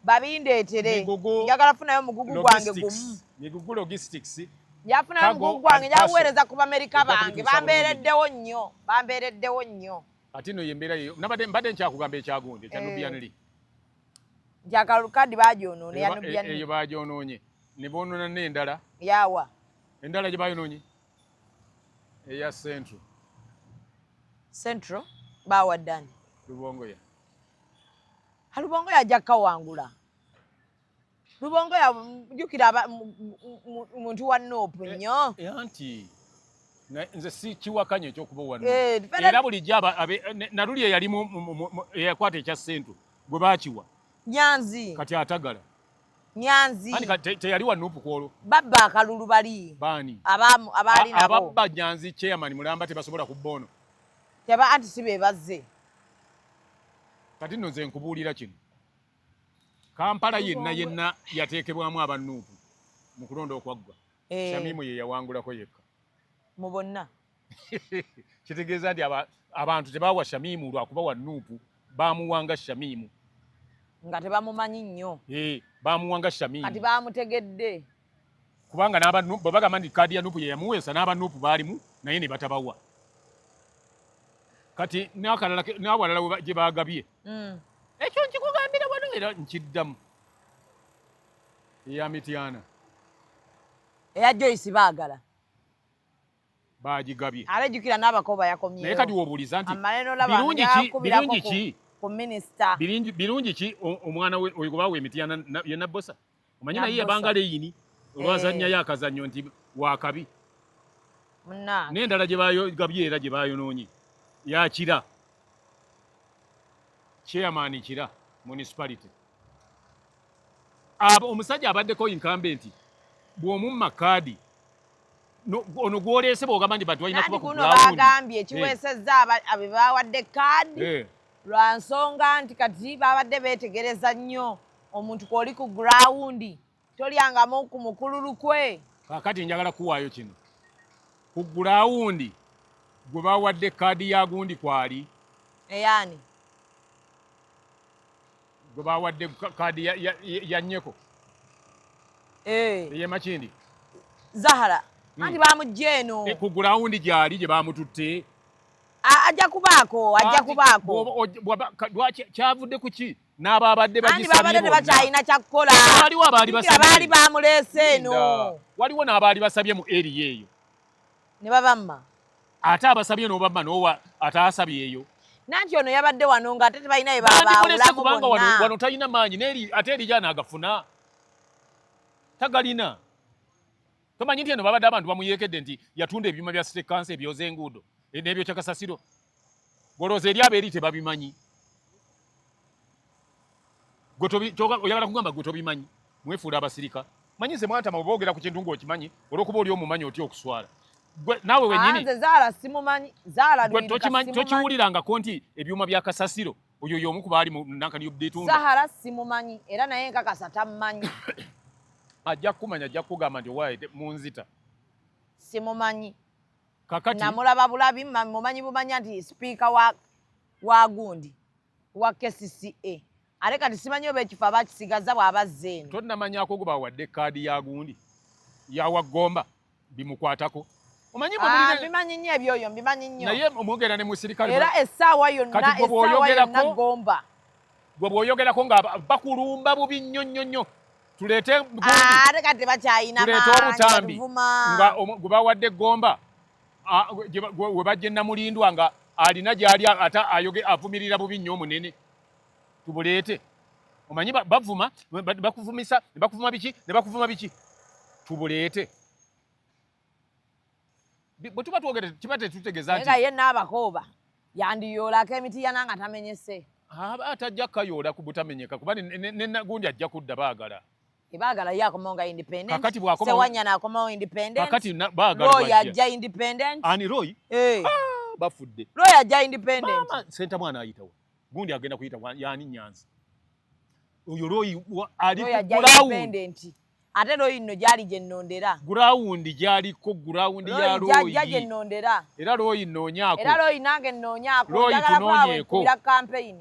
babindeetere. Migugu Njagala funayo omugugu gwange Logistics. gumu. Migugu Logistics. Njafunayo Cargo omugugu gwange, and nja parcel. kuweereza ku Bamerika Ojja bange. kubituusa bulungi. Bambeereddewo nnyo, bambeereddewo nnyo. Ate nno yembeera yeyo. Nabadde mbadde nkyakugamba ekyagundi ekya Nubian Lee. Nti akalulu baagyonoona ya Nubian Lee. Eyo bagyonoonye. Ne boonoona n'endala. Yawa. Endala gye bayonoonye. Eya Central. Central bawaddani? Lubongoya. Lubongoya ajja kukawangula. Lubongoya jjukira muntu wa NUP nnyo. Anti nze si kiwakanya ekyokuba owa NUP. Era bulijjo naluli eyali eyakwata ekya Central gwe baakiwa. Nyanzi. Kati atagala. Nyanzi. Anti kati teyali wa NUP kwolwo. Babba akalulu bali. Baani? Abaali nabo. Ababba Nyanzi chairman mulamba tebasobola kubba ono. Teba anti si be bazze. Kati nno nze nkubuulira kino. Kampala yenna yenna yateekebwamu aba NUP mu kulonda okwaggwa. Shamimu ye yawangulako yekka. Mu bonna. Kitegeeza nti abantu tebawa Shamimu lwakuba wa NUP, baamuwanga Shamimu. Nga tebamumanyi nnyo. Baamuwanga Shamimu. Kati baamutegedde. Kubanga n'aba NUP bwe bagamba nti kaadi ya NUP ye yamuweesa, n'aba NUP baalimu naye ne batabawa. Kati n'akalala n'awalala gye baagabye. Ekyo nkikugambira wano era nkiddamu. Eya Mityana. Eya Joyce baagala. Baagigabye. Ate jjukira n'abakoba yakomyewo. Naye kati w'obuuliza nti Amale n'olaba birungi ki, yakubirako birungi ki? ku minisita. Birungi ki omwana we oyo gwe baawa Emityana ye Nabbosa? Omanyi naye Nabbosa. yabanga leyini olwazannyayo akazannyo nti wakabi. Munnange. N'endala gye bayogabye era gye bayonoonye yakira. Chairman Kira municipality. Abo omusajja abaddeko incumbent bw'omumma kaadi ono gw'oleese bw'ogamba nti bantu balina Nanti kuba ku kuno ground. bagambye ekiweesezza abe bawadde kaadi lwa nsonga nti kati babadde beetegereza nnyo omuntu kw'oli ku ground tolyangamu ku mukululu kwe. Kaakati njagala kuwaayo kino. Ku gulawundi gwe bawadde kaadi ya gundi kwali eyani gwe bawadde kaadi ya Nyeko eh. Eye Makindi Zahara anti bamujja eno ku gulawundi gyali gye bamututte. Ajja kubaako, ajja kubaako. Lwaki kyavudde ku ki n'abaabadde Anti babadde bagisabye tebakyalina kyakukola. Waliwo abaali Jjukira basabye. Baali bamuleese eno Waliwo n'abaali basabye mu area eyo ne babamma. Ate abasabye n'obamma n'owa ataasabye eyo. Nanti ono yabadde wano ng'ate tebalina bye Bandimulese babaawulamu kubanga wano bonna. Wano talina maanyi n'eri ate erija n'agafuna tagalina. Tomanyi nti eno babadde abantu bamuyeekedde nti yatunda ebyuma bya city council ebyoza enguudo n'ebyokya kasasiro. Golooza eri abeeri tebabimanyi. Gwe oyagala kugamba gwe tobimanyi, mwefuula abasirika. Manyi nze mwantama bwe boogera ku kintu ng'okimanyi olw'okuba oli omumanyi otya okuswala. Gwe naawe wennyini Nze Zaala simumanyi. Zaala gwe Luyirika tokimanyi, simumanyi. tokiwulirangako nti ebyuma bya kasasiro oyo y'omu ku baali mu nankani y'obutunda. Zahara simumanyi era naye nkakasa tammanyi. Ajja kukumanya, ajja kukugamba nti owaaye munzita. Simumanyi. Kakati Namulaba bulabi, mumanyi bumanya nti sipiika wa gundi wa KCCA. Ate kati simanyi oba ekifo abakisigaza bw'abazza eno. Tonnamanyako gwe bawadde kaadi ya gundi ya Waggomba bimukwatako. Omanyi mwe Mbimanyi nnyo ebyoyo, mbimanyi nnyo. Naye mwogera ne musirikale Era essaawa yonna, Kati gwe essaawa bw'oyogerako yonna Gomba. Gwe bw'oyogerako nga bakulumba bubi nnyo nnyo nnyo. Tuleete gundi. Ate kati tebakyalina Tuleete maanyi, obutambi batuvuma. nga gwe bawadde Gomba, we bajja Namulindwa nga alina gy'ali ate avumirira bubi nnyo omunene. Tubuleete. Omanyi bavuma, bakuvumisa, ne bakuvuma biki, ne bakuvuma biki. Tubuleete. Bwe tuba twogera kiba tetutegeeza nti Naye nga ye n'abakooba yandiyoolako emitiyana nga tamenyese. Aba atajja kukayoola ku butamenyeka kuba ne gundi ajja kudda baagala. Ebaagala ye akomawo nga independent. Kakati bw'akomawo Sewanyana akomawo independent. Kakati baagala Roy bw'ajja. ajja independent. Ani Roy? Bafudde. Roy ajja independent. Mama, Senta mwana ayitawa. Gundi agenda kuyita yani Nyanzi. Oyo Roy ali Roy ku ajja ground. independent. Ate Roy nno gy'ali gye nnondera. Ground gy'aliko, ground ya Roy Roy. gy'ajja gye nnondera. Era Roy nnoonyaako. Era Roy nange nnoonyaako. Roy Njagala kulaba tunoonyeeko. nkubira campaign.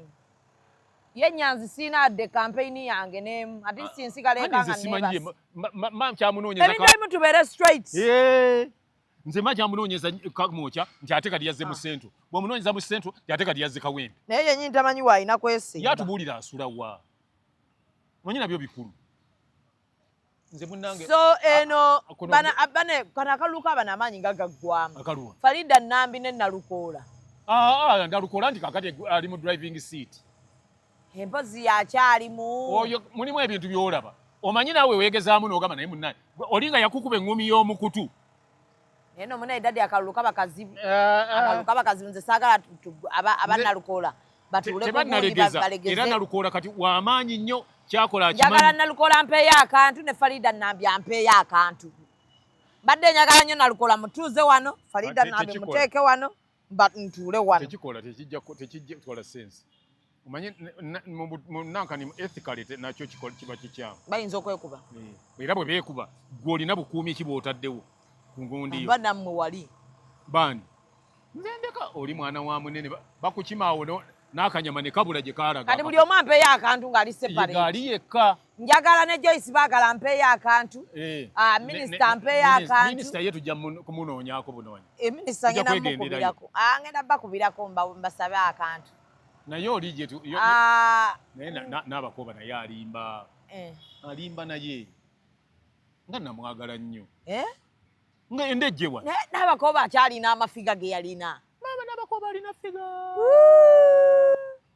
Ye Nyanzi siina adde campaign yange n'emu. Ate si nsigala Anti eka nze nga simanyi ye neebase. ma nkyamunoonyeza Ebintu ebimu tubeere straight. Nze ma nkyamunoonyeza Kamwokya nti ate kati yazze mu Central. Bw'omunoonyeza mu Central nti ate kati yazze Kawempe. Naye yennyini tamanyi w'alina kwesimba. Ye atubuulira asula wa. Manyi nabyo bikulu. Nze munnange So eno kono bane kano akalulu k'abano amaanyi nga gaggwamu. Akaluwa. Farida Nambi ne Nalukoola. Nalukoola nti kakati ali mu driving seat. Empozi yakyalimu. Oyo mulimu ebintu by'olaba. Omanyi naawe weegezaamu n'ogamba naye munnaye. Oli nga yakukuba eŋŋumi y'omukutu. Naye no munnaye daddy akalulu kaba kazibu. Akalulu kaba kazibu nze saagala aba Nze Nalukoola batuule ku gundi Tebannalegeza. balegeze. Era Nalukoola kati w'amaanyi nnyo kyakola Njagala akimanyi. Nalukoola mpeeyo akantu ne Farida Nambi ampeeyo akantu. Mbadde njagala nnyo Nalukoola mutuuze wano, Farida Nambi Tekikola. muteeke wano, mba ntuule wano. Tekikola, tekijja kukola sense. Omanyi mu nankani ethically nakyo kiba kikyamu. Bayinza okwekuba. Era bwe beekuba, ggwe olina bukuumi ki bw'otaddewo ku ngundi yo? Mba nammwe wali. Baani? Nze ndeka oli mwana wa munene, bakukima awo n'akanyama ne kabula gye kaalaga. Kati buli omu ampeeyo akantu ng'ali separate. Ye ng'ali yekka. Njagala ne Joyce baagala ampeeyo akantu. Minisita ampeeyo akantu. Minisita ye tujja kumunoonyaako bunoonya. Minisita Tujja ngenda kwegenderayo. mukubirako. Ngenda bakubirako mbasabe akantu. Naye oli gye tu-, yo-, naye n'abakoba naye alimba. Alimba naye. Nga namwagala nnyo. Nga endejje wano. Naye n'abakoba akyalina amafiga ge yalina. Maama n'abakoba alina figa.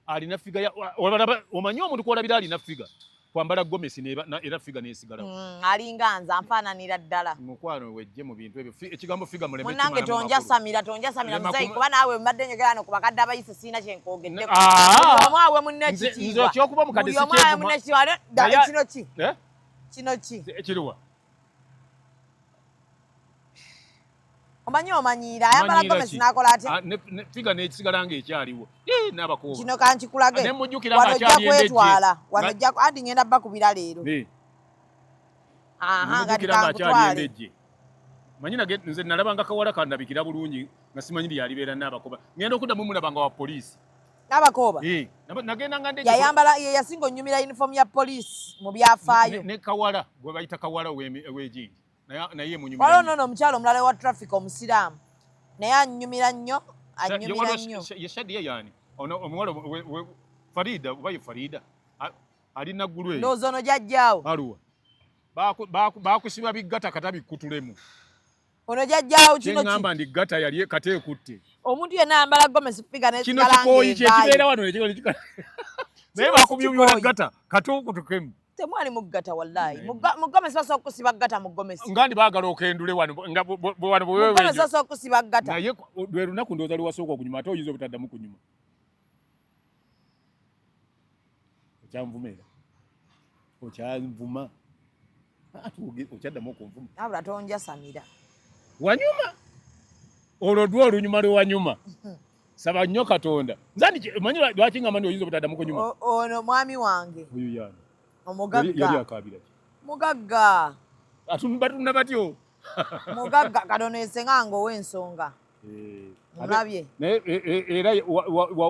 Alina figa ya, wa, omanyi omuntu kw'olabira alina figa. Kwambala gomesi era figa n'esigalawo. Alinga nze anfaananira ddala. Mukwano wejje mu bintu ebyo. Ekigambo figa muleme Munnange kimala mu tonjasamira, tonjasamira Lema muzeeyi, kuma- kuba naawe mbadde njogera no ku bakadde abayise sirina kye nkwogeddeko. Buli omu awe munne ekitiibwa. Nze ekyokuba mukadde Buli omu awe sikyevuma. munne ekitiibwa. Ate, dda, Naye- kino ki? Eh? Kino ki? Kiriwa? Omanyi omanyiira, ayambala Omanyiira gomesi ki? n'akola atya? Figa n'ekisigala ng'ekyaliwo. N'abakoba. Kino kankikulage. Ne mujjukira Wano nga ojja akyali endejje. kwetwala. Wano Nga- ojja ku-, anti ngenda bakubira leero. Aha, Ne nga mujjukira nga akyali kankutwale. endejje. Manyi nze nalabanga kawala kandabikira bulungi nga simanyi lyalibeera n'abakoba. Ngenda okuddamu mulaba nga wa poliisi. N'abakoba? Eh, nagenda nga ndege. Yayambala ye yasinga onyumira uniform ya poliisi mu byafaayo. Ne kawala gwe bayita kawala ow'egindi naye munyumira. Waliwo nono omukyala omulala wa traffic omusiraamu naye anyumira nnyo, anyumira nnyo. Ye Shadia yaani ono omuwala Farida oba ye Farida ali Naggulu eyo. Ndowooza ono jjajjaawo. Aluwa. Bakusiba biggata kata bikkutulemu. Ono jjajjaawo kino kye ŋŋamba ndi gata yali kata ekutte. Omuntu yenna ayambala gomesi ffiga Kino n'esigala kikooyi kye ng'evaayo. kibeera wano ekikooyi kika. Naye bakumyumyula gata kata okutukemu. Temwali mu gata wallahi. Mu gomesi basobola okusiba gata mu gomesi. Nga ndi baagala okendule wano nga wano bwe Mu gomesi basobola okusiba gata. Naye lwe lunaku ndowooza lwe wasooka okunyuma ate oyinza obutaddamu kunyuma. Okyanvuma era. Okyanvuma. Okyaddamu okunvuma. Wabula tonjasamira. Wanyuma. Olwo dwa olunyuma lwe wanyuma. Saba nnyo Katonda. Nze ndi manyi lwaki ngamba nti oyinza obutaddamu kunyuma. Ono mwami wange. Oyo yaani. Omugagga. Yali akaabira ki? Mugagga. Batunda batyo. Mugagga katono esenga ng'ow'ensonga. Mulabye. Naye era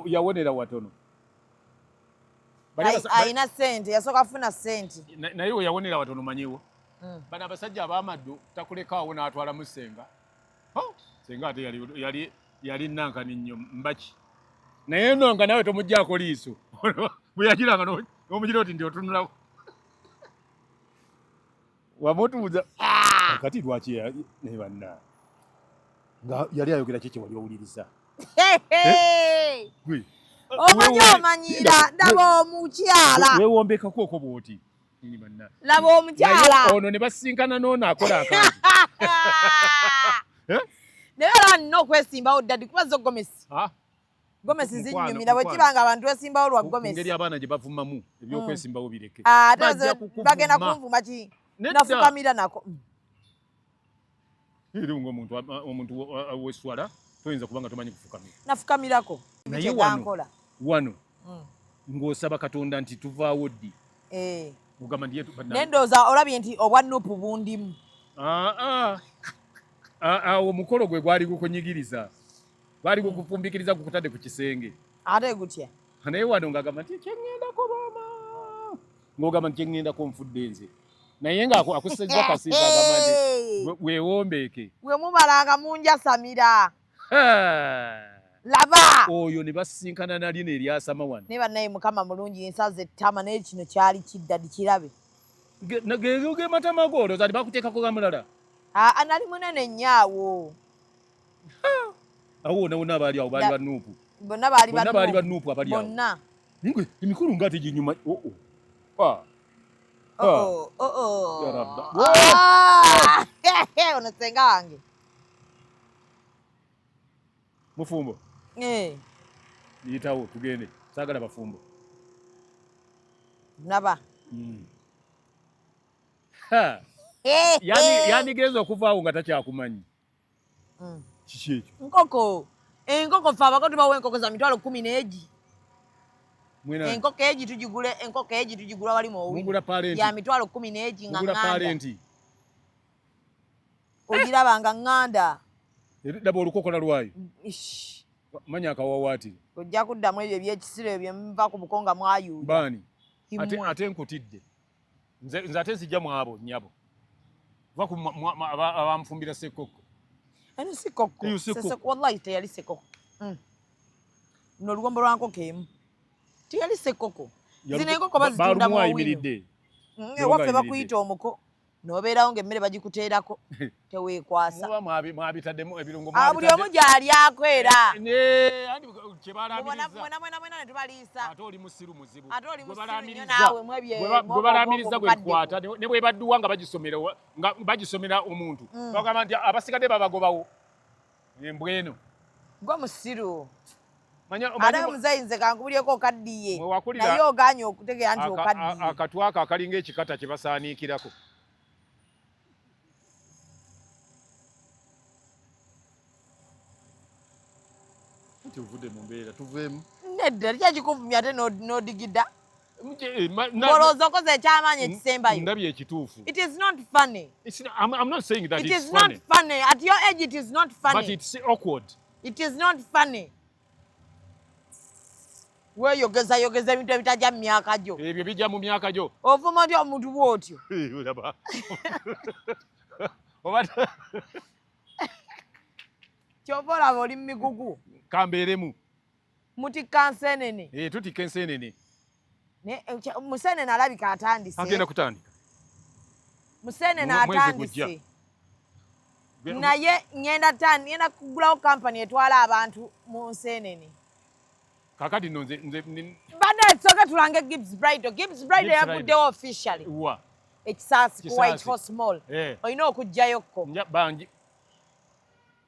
yawonera watono. Alina ssente, yasooka kufuna ssente. Naye we yawonera watono manyiwo. Bano abasajja ab'amaddu takulekaawo n'atwalamu ssenga. Ssenga ate yali nankani nnyo mbaki. Naye nno nga nawe tomuggyaako liiso. Bwe yagiranga n'omugira oti ndi otunulawo. Wamutuuza. Kati lwaki naye banna. Nga yali ayogera ki kye wali owuliriza? Omanyi omanyira, ndaba omukyala. Weewombekako okwo bw'oti. Laba omukyala. Ono ne basinkana n'ono akola akantu. Naye olaba nina okwesimbawo ddadi kuba zo gomesi. Gomesi zinnyumira bwe kiba nga abantu besimbawo lwa gomesi. Engeri abaana gye bavumamu ebyokwesimbawo bireke. Ate bagenda kunvuma ki? Nafukamira nako. Era ng'omuntu omuntu w'esswala toyinza kubanga tomanyi kufukamira. Nafukamirako. Naye wano ng'osaba Katonda nti tuvaawo ddi? Ogamba nti naye ndowooza olabye nti obwa nupu bundimu. Awo omukolo gwe gwali gukunyigiriza. Gwali gukufumbikiriza gukutadde ku kisenge. Ate gutya? Naye wano ng'agamba nti kyeŋŋendako maama. Ng'ogamba nti kyeŋŋendako nfudde nze. Naye ng'akusizza kasiza agamba nti weewombeeke. Bwe mumalanga munjasamira. Laba! Oyo ne basinkana nalino eryasama wano. Naye bannaye Mukama mulungi nsaze ettama naye kino kyali kiddadi kirabe. Ge matama go olowooza nti bakuteekako ga mulala? Nali munene nnyo awo. Awo wonna wonna abaali awo baali ba nuupu. Bonna baali ba Bonna baali ba nuupu abali awo. Bonna. Naye emikolo nga teginyuma. Ono ssenga wange. Mufumbo. Yitawo tugende. Saagala bafumbo. Naba. Yandigenze okuvaawo nga takyakumanyi. Kiki ekyo? Nkoko. Enkoko ffe abako tubawa enkoko za 10000. Enkoko egi tugigula, enkoko egi tugigula wali mu Mugula parenti. Ya 10000 nga Mugula nganda. parenti. Ogiraba nga nganda. Laba olukokola lwayo. Manya akawawaatiro. Ojja kuddamu ebyo eby'ekisiro ebyo muva ku buko nga mwayuuya. Baani? Ate nkutidde. Nze ate nzijja mu abo nnyabo. Va ku abamufumbira ssekkokko. Eno si kokko. Eyo si kokko. Wallahi teyali ssekkokko. Luno oluwombo lwa nkoko emu. Teyali ssekkokko. Zino enkoko bazitunda mu Baalumu owino. ayimiridde. Ewaffe bakuyita omuko. N'obeerawo ng'emmere bagikuteerako teweekwasa. Muba mwabitaddemu ebirungo Buli omu gy'alyako era. Kye balaamiriza. Mwena mwena mwena ne tubaliisa. Ate oli musiru muzibu. Ate oli musiru nnyo naawe mwebye. Gwe balaamiriza gwe kwata ne bwe badduwa nga bagisomera omuntu. Bagamba nti abasigadde babagobawo. Embwa eno. Gwe musiru. Ate muzeeyi nze kankubulyeko okaddiye. Naye ogaanye okutegeera nti okaddiye. Akatwa ako akalinga ekikata kye basaaniikirako. Nti ovudde mu mbeera tuveemu. Nedda kyakikuvumya ate n'odigida. Olowooza okoze ekyamaanyi ekisembayo? Ndabye ekituufu. It is not funny. I'm not saying that It it's is not funny. funny. At your age it is not funny. But it's awkward. It is not funny. Weeyogeza yogeza ebintu ebitajja mu myaka gyo. Ebyo bijja mu myaka gyo. Ovuma otya omuntu bw'otyo? Olaba. Oba Ky'ova olaba oli mu migugu. Kambeeremu. Mutikka nseenene. Eh, tutikka enseenene. Museenene alabika atandise. Agenda kutandika. Museenene atandise. Naye ngenda kugulawo kampani etwala abantu mu nseenene. Kakati nno nze Bana tusooke tulange Gibbs Bridal. Gibbs Bridal yavuddewo officially. Wa. Ekisaasi ku White Horse Mall. Olina okuggyayokko. Bangi.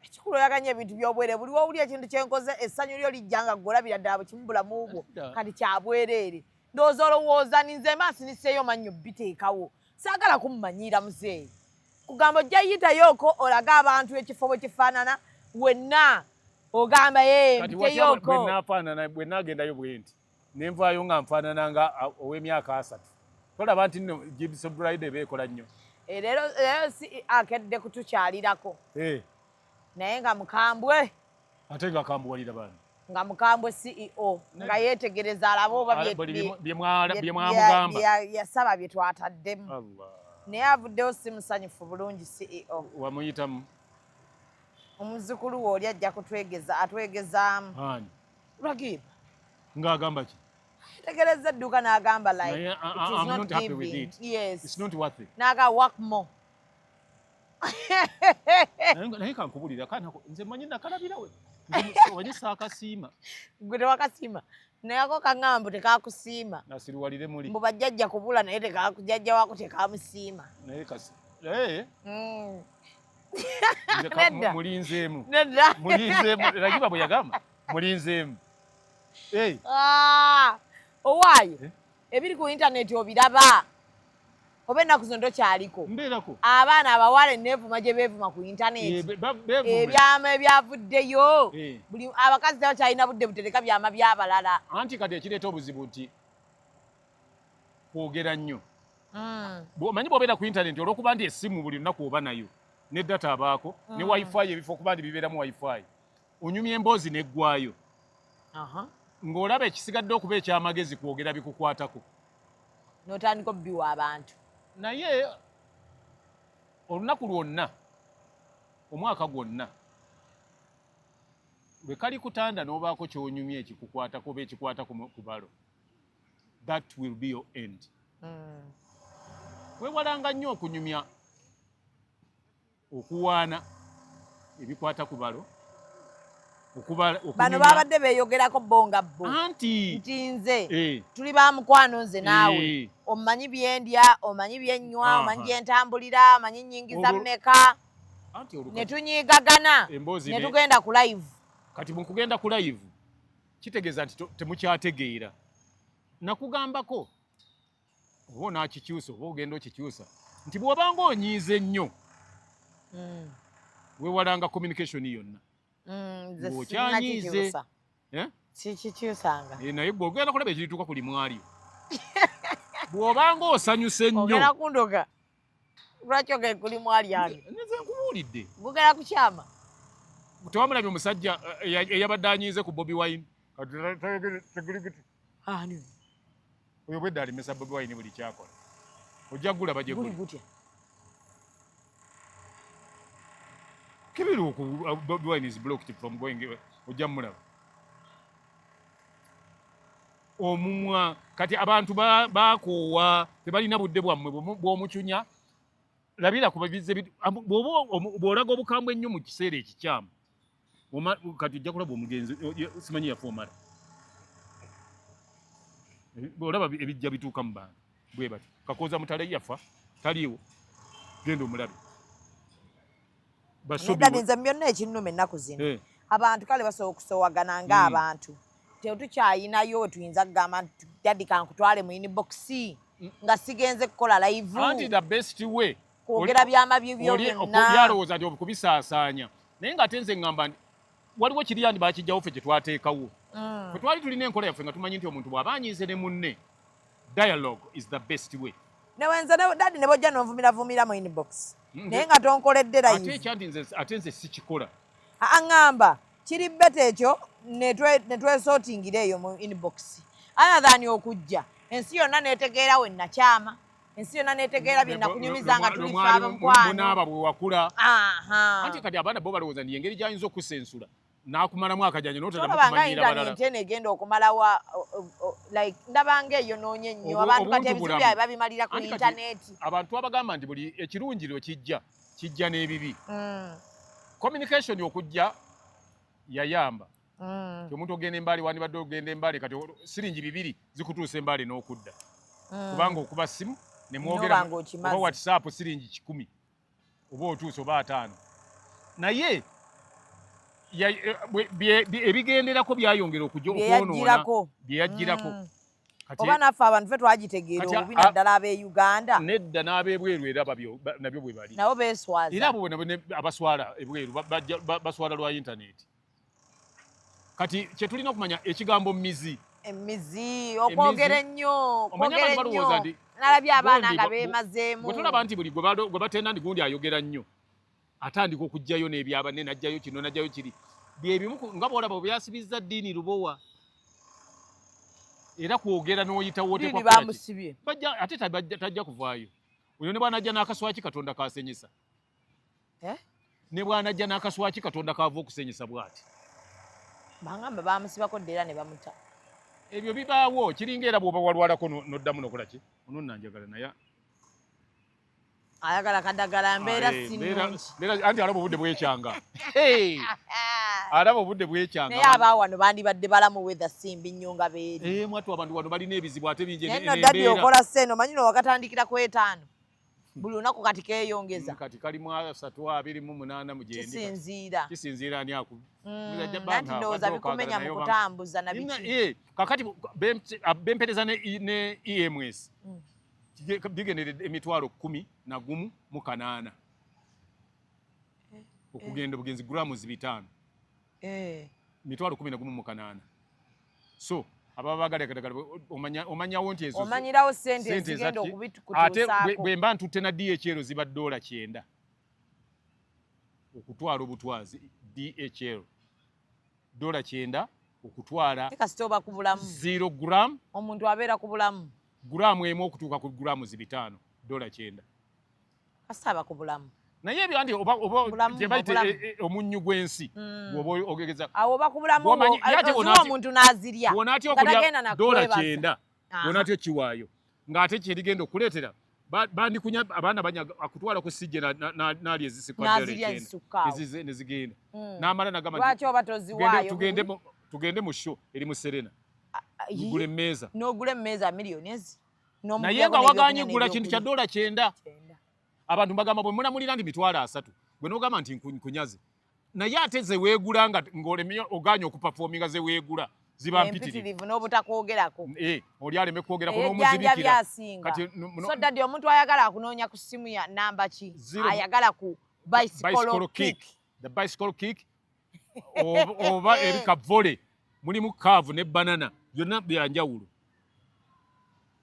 Ekikulu oyaganya ebintu by'obwereere. Buli w'owulira ekintu kye nkoze essanyu lyo lijja nga ggwe olabira ddala bwe kimu bulamu bwo. Kati kya bwereere. Ndowooza olowooza nze mba nsiniseeyo mannyo biteekawo. Saagala kummanyiira muzeeyi. Kugamba ojja yitayoko olage abantu ekifo bwe kifaanana wenna ogamba mpiteyoko. Bwe naagendayo bwe nti ne nvaayo nga nfaanana nga ow'emyaka 30. Tolaba nti nno Gibbs Bridal beekola nnyo. Leero si akedde kutukyalirako. Naye nga mukambwe. Ate nga akambuwalira baana. Nga mukambwe CEO nga yeetegereza alabe oba bye mwamugamba. Yasaba bye twataddemu. Naye avuddewo si musanyufu bulungi CEO. Wamuyitamu. Omuzzukulu we oli ajja kutwegeza atwegezaamu. Ani? Ragib. Ng'agamba ki? Tegereza edduuka n'agamba like it is not giving. Yes. It's not worth it. N'aga work more. Naye kankubulira nze manyi nakalabirawe. Omanyi saakasiima. Gwe tewakasiima. Naye ako kaŋŋamba mbu tekakusiima. Nasiriwalire muli. Mbu bajjajja kubula naye jjajja waako tekamusiima. Naye kasi. Nedda. Mulinzeemu. Nedda. Mulinzeemu. Ragiba bwe yagamba. Mulinzeemu. Owaaye. Ebiri ku internet obiraba. Oba ennaku zino tokyaliko. Mbeerako. Abaana abawala enneevuma gye beevuma ku internet. Ebyama ebyavuddeyo. Buli abakazi tebakyalina budde butereka byama by'abalala. Anti kati ekireeta obuzibu nti kwogera nnyo. Omanyi bw'obeera ku internet olw'okuba nti essimu buli lunaku oba nayo ne data abaako ne wifi ebifo okuba nti bibeeramu wifi. Onyumya emboozi n'eggwayo. Ng'olaba ekisigadde okuba ekyamagezi kwogera bikukwatako. N'otandika obbiwa abantu. Naye olunaku lwonna omwaka gwonna lwe kali kutanda n'obaako ky'onyumya ekikukwatako oba ekikwata ku balo, that will be your end. Weewalanga nnyo okunyumya okuwaana ebikwata ku balo. Bano babadde beeyogerako bo nga bo. Anti nti nze tuli ba mukwano nze naawe. Omanyi byendya, omanyi byennywa, omanyi gye ntambulira, omanyi nnyingiza mmeka. Ne tunyiigagana ne tugenda ku live. Kati mu kugenda ku live kitegeeza nti temukyategeera. Nakugambako oba onaakikyusa oba ogenda okikyusa nti bw'obanga onyiize nnyo weewalanga communication yonna. Ng'okyanyiize. Sikikyusanga. Naye gwe ogenda kulaba ekirituuka ku limwalyo. Bw'obanga osanyuse nnyo. Ogenda kundoga. Lwaki ogenda ku limwa lyange? Nze nkubuulidde. Gugenda kukyama. Tewamulabye omusajja eyabadde anyiize ku Bobi Wine. Ani? Oyo bwedda alemesa Bobi Wine buli kyakola. Ojja kugulaba gye guli. Gutya? Kibiri ku Bobi Wine is blocked from going. Ojja mulaba. Omumwa kati abantu bakoowa tebalina budde bwammwe bw'omucunya. Labira ku babize bw'olaga obukambwe ennyo mu kiseera ekikyamu. Kati ojja kulaba omugenzi simanyi yafa omala. Olaba ebijja bituuka mu bantu bwe bati. Kakooza Mutale yafa taliiwo, genda omulabe. Nedda nze byonna ekinnuma ennaku zino. Abantu kale basobola okusowagana ng'abantu. Tetukyayinayo we tuyinza kugamba nti daddy kankutwale mu inbox nga sigenze kukola live. Anti the best way kwogera byama bibyo byonna. Yalowooza nti okubisaasaanya. Naye ng'ate nze ŋŋamba nti waliwo kiri andi bakijjawo ffe kye twateekawo. Ffe twali tulina enkola yaffe nga tumanyi nti omuntu bw'aba anyiize ne munne Dialogue is the best way. Newenza daddy ne bojja nonvumiravumira mu inbox, naye nga tonkoledde Ate live. Ekyanti nze, ate nze sikikola. Aŋŋamba kiri better ekyo ne twesortingira eyo mu inbox, other than okujja ensi yonna netegeera we nakyama, ensi yonna netegeera bye nakunyumiza nga tuli fe ab'omukwano. Munaaba bwe wakula. Aha. Anti kati abaana bo balowooza nti engeri gyayinza okusensula n'akumalamu akajanja n'otadamu Tolaba nga kumanyiira balala. Intaneti eno egenda okumalawa like ndabanga eyonoonye nnyo abantu kati Obuntu ebizibu bulamu. byabwe babimalira ku Anti kati intaneti. Abantu abagamba nti buli ekirungi lwe kijja, kijja n'ebibi. Communication okujja yayamba. Omuntu ogenda embaali, wandibadde ogenda embaali, kati siringi 2 zikutuusa embaali n'okudda, kubanga okuba simu ne mwogera N'oba ng'okimaze. oba WhatsApp, siringi 100 oba otuuse oba 50. Naye ebigenderako byayongera okujja Bye okwonoona. Yajjirako. Bye yajjirako. Kati Oba naffe abantu fe twagitegeera obubi, naddala ab'e Uganda. Nedda, n'ab'ebweru era nabyo bwe bali. Nabo beeswaza. Era abo nabo abaswala ebweru baswala lwa intaneti. Kati kyetulina okumanya ekigambo mizi. Emizi, okwogera ennyo, Omanyi okwogera abantu balowooza ennyo. nti Nalabye abaana gundi nga beemazeemu. Bwe tulaba nti buli gwe batenda nti gundi ayogera nnyo, atandika okuggyayo n'ebyabanne, n'aggyayo kino, n'aggyayo kiri, byebimu nga bw'olaba bwe byasibizza ddiini Lubowa, era kwogera n'oyitawo. Ddiini Oteekwa kukola ki? bamusibye. Ate tajja kuvaayo oyo ne bw'anajja n'akaswaki Katonda kasenyesa. Eh? Ne bw'anajja n'akaswaki Katonda kava okusenyesa bw'ati. Bangamba bamusibako dda era ne bamuta. Ebyo bibaawo, kiringa era bw'oba walwalako n'oddamu nokola ki, ono nanjagala naye. Ayagala kadagala, mbeera Ah, eh, si nnungi. Anti alaba obudde bwekyanga. Hey! Alaba obudde bwekyanga. Naye abaawano bandibadde balamu, weather si mbi nnyo nga beeri. Eh, mwatu abantu wano balina ebizibu ate bingi. Naye nno daddy okola ssente, omanyi no wakatandikira ku 50, buli lunaku kati keeyongeza. Kati kalimu 328 mu gyendi kati. Kisinziira. Kisinziira ani aku Anti ndowooza bikumenya mu kutambuza na biki. Eh, kakati bempereza ne EMS bigenderedde 118,800 okugenda obugenzi, grams 500. 118,800. So ababa bagala kadagala, omanyawo nti ezo Omanyirawo ssente sente ezigenda ezaki. Ate okubikutuusaako. Bwe mba ntutte na DHL ziba $90 okutwala obutwazi. DHL $90 okutwala. Kasita oba ku bulamu. 0 gram. Omuntu abeera ku bulamu. Guramu 1 okutuuka ku guramu 500, $90. Kasita aba ku bulamu. Naye ebyo anti oba Bulamu, gye bayita obulamu. omunnyu gw'ensi, bw'oba ogegeza Awo oba ku bulamu. Ye ate oziwa omuntu n'azirya bw'onaatya nga okulya tagenda dola nakwebaza. 90, bw'onaatya okiwaayo ng'ate kyerigenda okuleetera bandikunya abaana banyaga akutwala ku sijje n'alya ezisikwa dola N'azirya 90. ezisukka awo. Ne zigenda n'amala nagamba nti, Lwaki oba toziwaayo? Tugende mu show eri mu Serena, ngula emmeeza. N'ogula emmeeza miliyoni ezi. Naye nga waganye gula kintu kya $90. Abantu mbagamba bwe mulamulira nti 30,000, gwe n'ogamba nti nkunyaze, naye ate ze weegula nga ng'olemye oganye okuperforminga, ze weegula ziba mpitirivu. Empitirivu n'obutakwogerako. Eh, oli aleme kwogerako Ejjanja n'omuzibikira. byasinga. Kati So daddy, omuntu ayagala akunoonya ku simu ya namba ki? Ayagala ku bicycle Bicycle kick. Kick, the bicycle kick, oba erika volley, mulimu kaavu ne banana, byonna byanjawulo.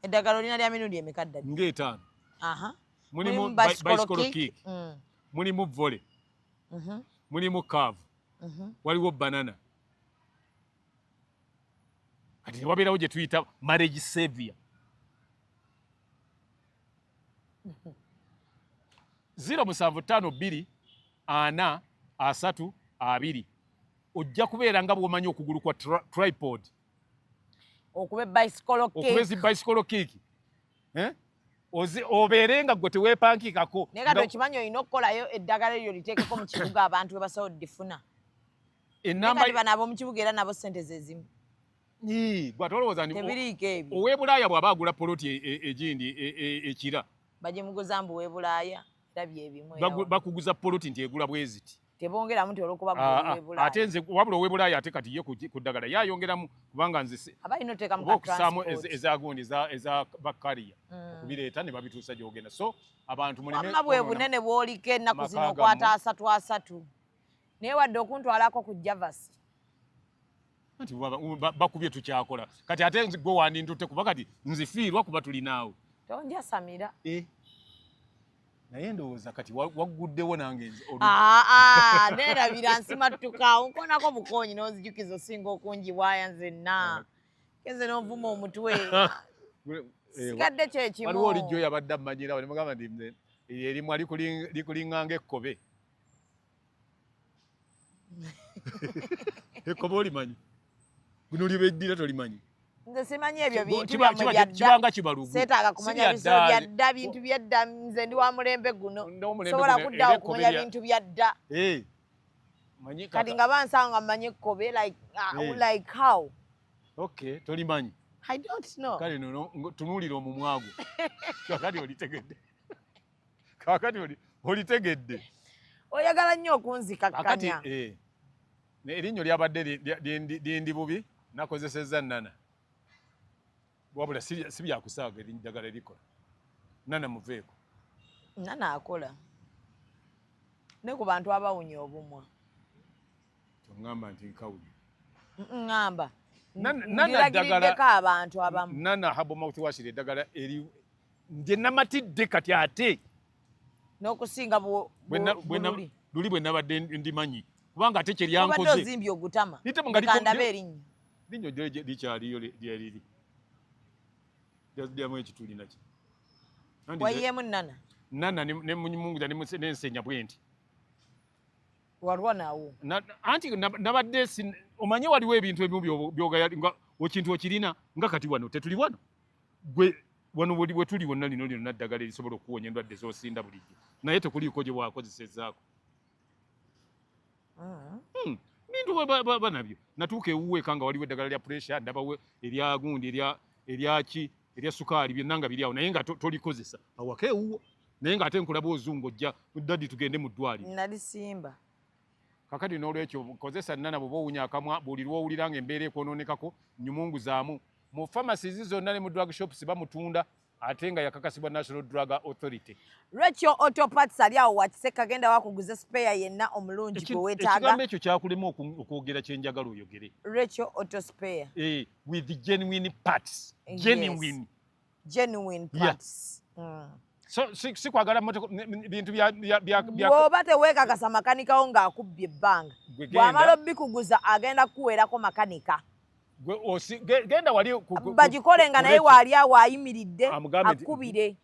Eddagala olina lya mirundi emeka, daddy? Ng'etaano. Aha. Mulimu bicycle bicycle kick. Kick, mulimu volley, mulimu kaavu, waliwo banana, kati newabeerawo gye tuyita marriage savior. 0752 4 3 2, ojja kubeera nga bw'omanyi okugulu kwa tripod. Okuba bicycle Okuba kick. ezi bicycle kick, eh? Obeere nga gwe teweepankikako. Naye kati okimanyi olina okukolayo eddagala eryo liteekeko mu kibuga, abantu we basobola oddifuna. Enamba Kati bano ab'omu kibuga era nabo ssente ze zimu. Ii, gwe ate olowooza nti Tebiriiko ebyo. ow'e Bulaaya bw'aba agula poloti egindi ekira Bagimuguza mbu w'e Bulaaya era byebimu era wano. Bakuguza poloti nti egula bwe ziti. Tebongeramu nti olw'okuba gwe Ah, oli ah, w'e Bulaaya. Ate nze wabula ow'e Bulaaya ate kati ye ku ddagala ye ayongeramu, kubanga nze Aba alina oteekamu oba ka okusaamu transport. Ezagundi eza bakariya okubireeta ne babituusa gy'ogenda. So abantu muleme Wamma bwe kwonoona bunene bw'oliko ennaku zino, maka okwata gammwe. 30 30, naye wadde okuntwalako ku Javasi. Anti bakubye tukyakola kati ate gwe wandintutte kuba kati nzifiirwa kuba tulinaawe. Tonjasamira. Eh. Naye ndowooza kati wagguddewo nange. Ah, ah, neerabira nsimattuka nkonako bukonyi n'onzijukiza osinga okungiwaaya nzenna kenze n'onvuma omutwe. Eh, sigadde kyekimu. Waliwo olijjo yabadde ammanyira nemugamba nti erimwa likulinganga ekkobe. Ekkobe olimanyi? Guno libeddira tolimanyi? Nze simanyi ebyo bintu. Kibanga kibalugu. Seetaaga kumanya bisolo byadda, bintu byadda. Nze ndi wa mulembe guno, sobola kuddawo okumanya bintu byadda. Eh, kati nga bansanga nga mmanyi ekkobe like, like how? Okay, tolimanyi. I don't know. Kale nono tunuulira omumwa gwo. Kakati olitegedde, kakati olitegedde. Oyagala nnyo okunzikakkanya. Eh, erinnyo lyabadde lindi bubi, nakozesezza nana, wabula si byakusaaga, eddagala erikola nana muveeko. Nana akola ne ku bantu abawunya obumwa. Toŋŋamba nti nkawunya. Ŋŋamba Nana ndiragiddeko abantu abamu. Nana herbal mouthwash eddagala eri nje namatidde kati ate n'okusinga luli luli bwe nabadde ndimanyi, kubanga ate kyeryankoze. Ozimbye ogutama kandabe erinnyo. Linnyo likyaliyo lyeriri, lyamu ekituli naki. Wayiyeemu nana? Nana nemunguza nensenya bwe nti. Walwa nawo. Anti nabadde omanye waliwo ebintu ebimu byogaya nga ekintu okirina nga kati wano tetuli wano gwe wano bwe tuli wonna lino lyonna ddagala erisobola okuwonya endwadde z'osinda bulijjo, naye tekuliiko gye wakozesezaako. Bintu banabyo natuuka ewuweeka nga waliwo eddagala lya pressure, ndabawo erya gundi, eryaki, erya sukaali, byonna nga biri awo, naye nga tolikozesa awaka ewuwo, naye nga ate nkulaba ozungu ojja, "Daddy, tugende mu ddwaliro." Nalisimba. Kakati n'olwekyo kozesa nana bw'oba owunya akamwa. Buli lw'owulira nga embeera ekwononekako, nyumunguzaamu. Mu pharmacies zonna ne mu drug shops bamutunda, ate nga yakakasibwa National Drug Authority. Rachel Auto Parts ali awo wakiseka, genda wakuguza spare yenna omulungi gwe weetaaga. Ekigambo ekyo kyakulema okwogera kyenjagala oyogere. Rachel Auto Spare. Eh, with genuine parts, genuine. Genuine parts. So si kwagala motoka bintu bya Bw'oba teweekakasa makanikawo ng'akubbye ebbanga, bw'amala obikuguza agenda kukuweerako makanika. Genda wali bagikole nga naye waali awo ayimiridde akubire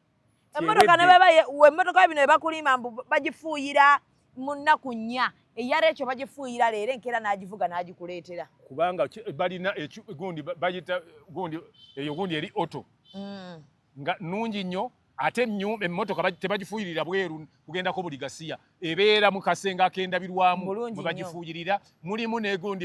emmotoka ne baba emmotoka bino ebakulima mbu bagifuuyira mu nnaku 4, eyara ekyo bagifuuyira leero, enkeera n'agivuga n'agikuleetera. Kubanga balina gundi bayita gundi eyo gundi eri auto nga nungi nnyo, ate emmotoka tebagifuuyirira bweru kugendako buli gasiya, ebeera mu kasenge ak'endabirwamu mwe bagifuuyirira, mulimu negundi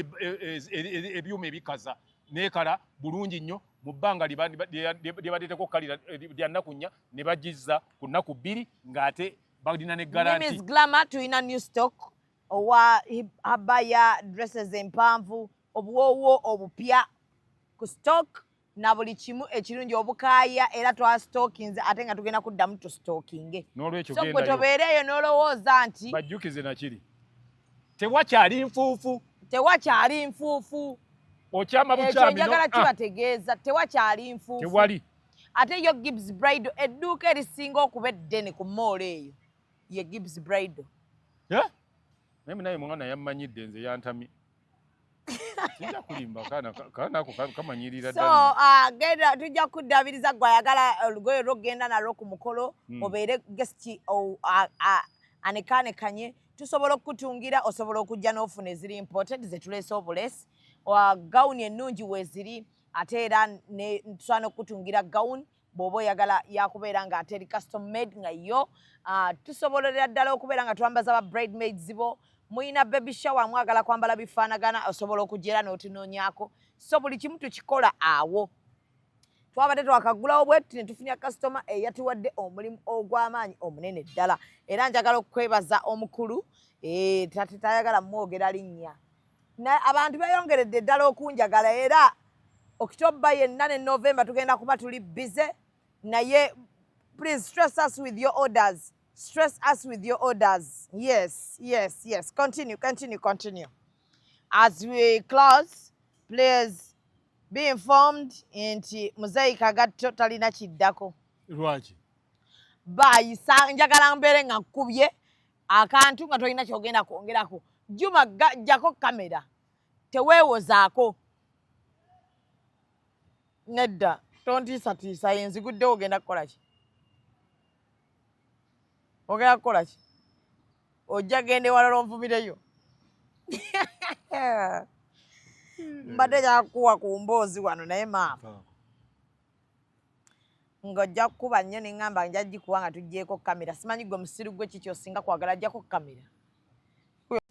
ebyuma ebikaza neekala bulungi nnyo. Mu bbanga lyebateeteko kalira lya nnaku 4, ne bagizza ku nnaku 2 ng'ate balina ne guarantee. Glamour tulina new stock owa abaya dresses empanvu, obuwoowo obupya ku stock na buli kimu ekirungi, obukaaya era twastockinze ate nga tugenda kuddamu tustockinge. N'olwekyo so gwe tobeereeyo n'olowooza nti bajjukize nakiri, tewakyali nfuufu. Tewakyali nfuufu. Okyama bukyami. Njagala kibategeeza tewakyali nfuufu. Tewali. Ate yo Gibbs Bridal, edduuka erisinga okuba eddene ku mall eyo ye Gibbs Bridal. Naye naye mwana yammanyidde nze yantamye, sijja kulimba, kaana ako kamanyirira. So genda, tujja kuddabiriza gwe ayagala olugoye lwogenda nalwo ku mukolo, obeere guest anekanekanye, tusobola okukutungira. Osobola okujja n'ofuna eziri imported zetuleese obulesi, gawuni ennungi weeziri, ate era tusobola n'okukutungira gawuni bw'oba oyagala yakubeera nga ate eri custom made nga yo. Tusobolera ddala okubeera nga twambaza ba bridemaids bo. Muyina baby shower, mwagala kwambala bifaanagana, osobola okujja n'otunoonyaako. So buli kimu tukikola awo. Twabadde twakaggulawo bwetu ne tufunya kasitoma eyatuwadde omulimu ogw'amaanyi omunene ddala, era njagala okwebaza omukulu, tayagala mwogera linnya. Abantu beeyongeredde ddala okunjagala, era October yenna ne November tugenda kuba tuli busy, naye please stress us with your orders, stress us with your orders. Yes, yes, yes. Continue, continue, continue. As we close, Please be informed nti Muzeeyi Kagatto talina kiddako. Lwaki? Bayisa njagala mbeere nga nkubye akantu nga tolina kyogenda kwongerako. Juma jjako kamera, teweewozaako. Nedda, tontiisatiisa, yenziguddewo. Ogenda kukola ki? Ogenda kukola ki? Ojja genda ewalala onvumireyo. Mbadde kyakuwa ku mboozi wano, naye maama ng'ojja kukuba nnyo. Neŋŋamba nja gikuwa nga tuggyeko kamera. Simanyi gwe musiru gwe kiki osinga kwagala jjako kamera.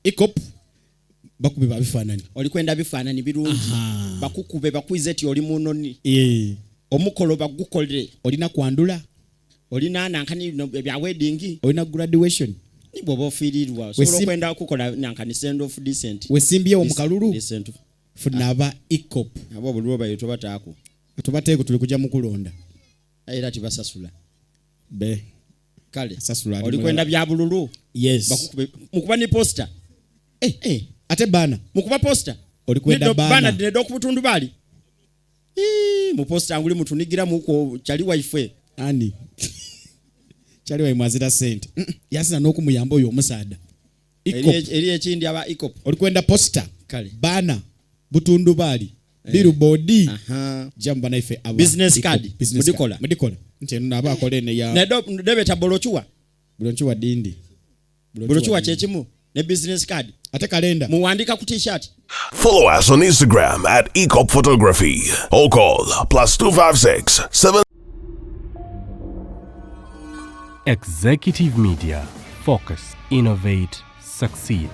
Ecop bakube babifaananyi. Oli kwenda bifaananyi birungi, bakukube bakwize ti oli munoni. Omukolo bagukolere. Olina kwandula. Olina nankani no ebya wedding. Olina graduation. Ni bw'oba ofiirirwa osobola okwenda okukola nankani send off decent. Wesimbyewo mu kalulu. Decent. Funa aba Ecop. Abo obululu bayo tobataako. Tubateeko, tuli kujja mu kulonda. Era tibasasula. Be kale sasula ali oli mulala. Kwenda bya bululu. Yes. Bakukube mukuba ni poster. Eh, eh, ate bana mukuba poster. Oli kwenda Neddo- bana. Bana neddo ku butundu bali. Ii, mu poster nguli mutunigira muko kyali waife. Ani kyali waimwe azira sente. Yasina n'okumuyamba oyo omusaada. Eri eri ekindi aba Ecop. Oli kwenda poster. Kale. Bana butundu bali Eh. billboard jamu banaife aba Business Ecop. card. Business Mudikola. card. Mudikola nti eno naba akola ene ya Neddo debeta bolochuwa. Brochure dindi. Bolochuwa kyekimu ne business card. Ate kalenda. Muwandika ku t-shirt. Follow us on Instagram at Ecop Photography or call +256 7 Executive Media. Focus, innovate, succeed.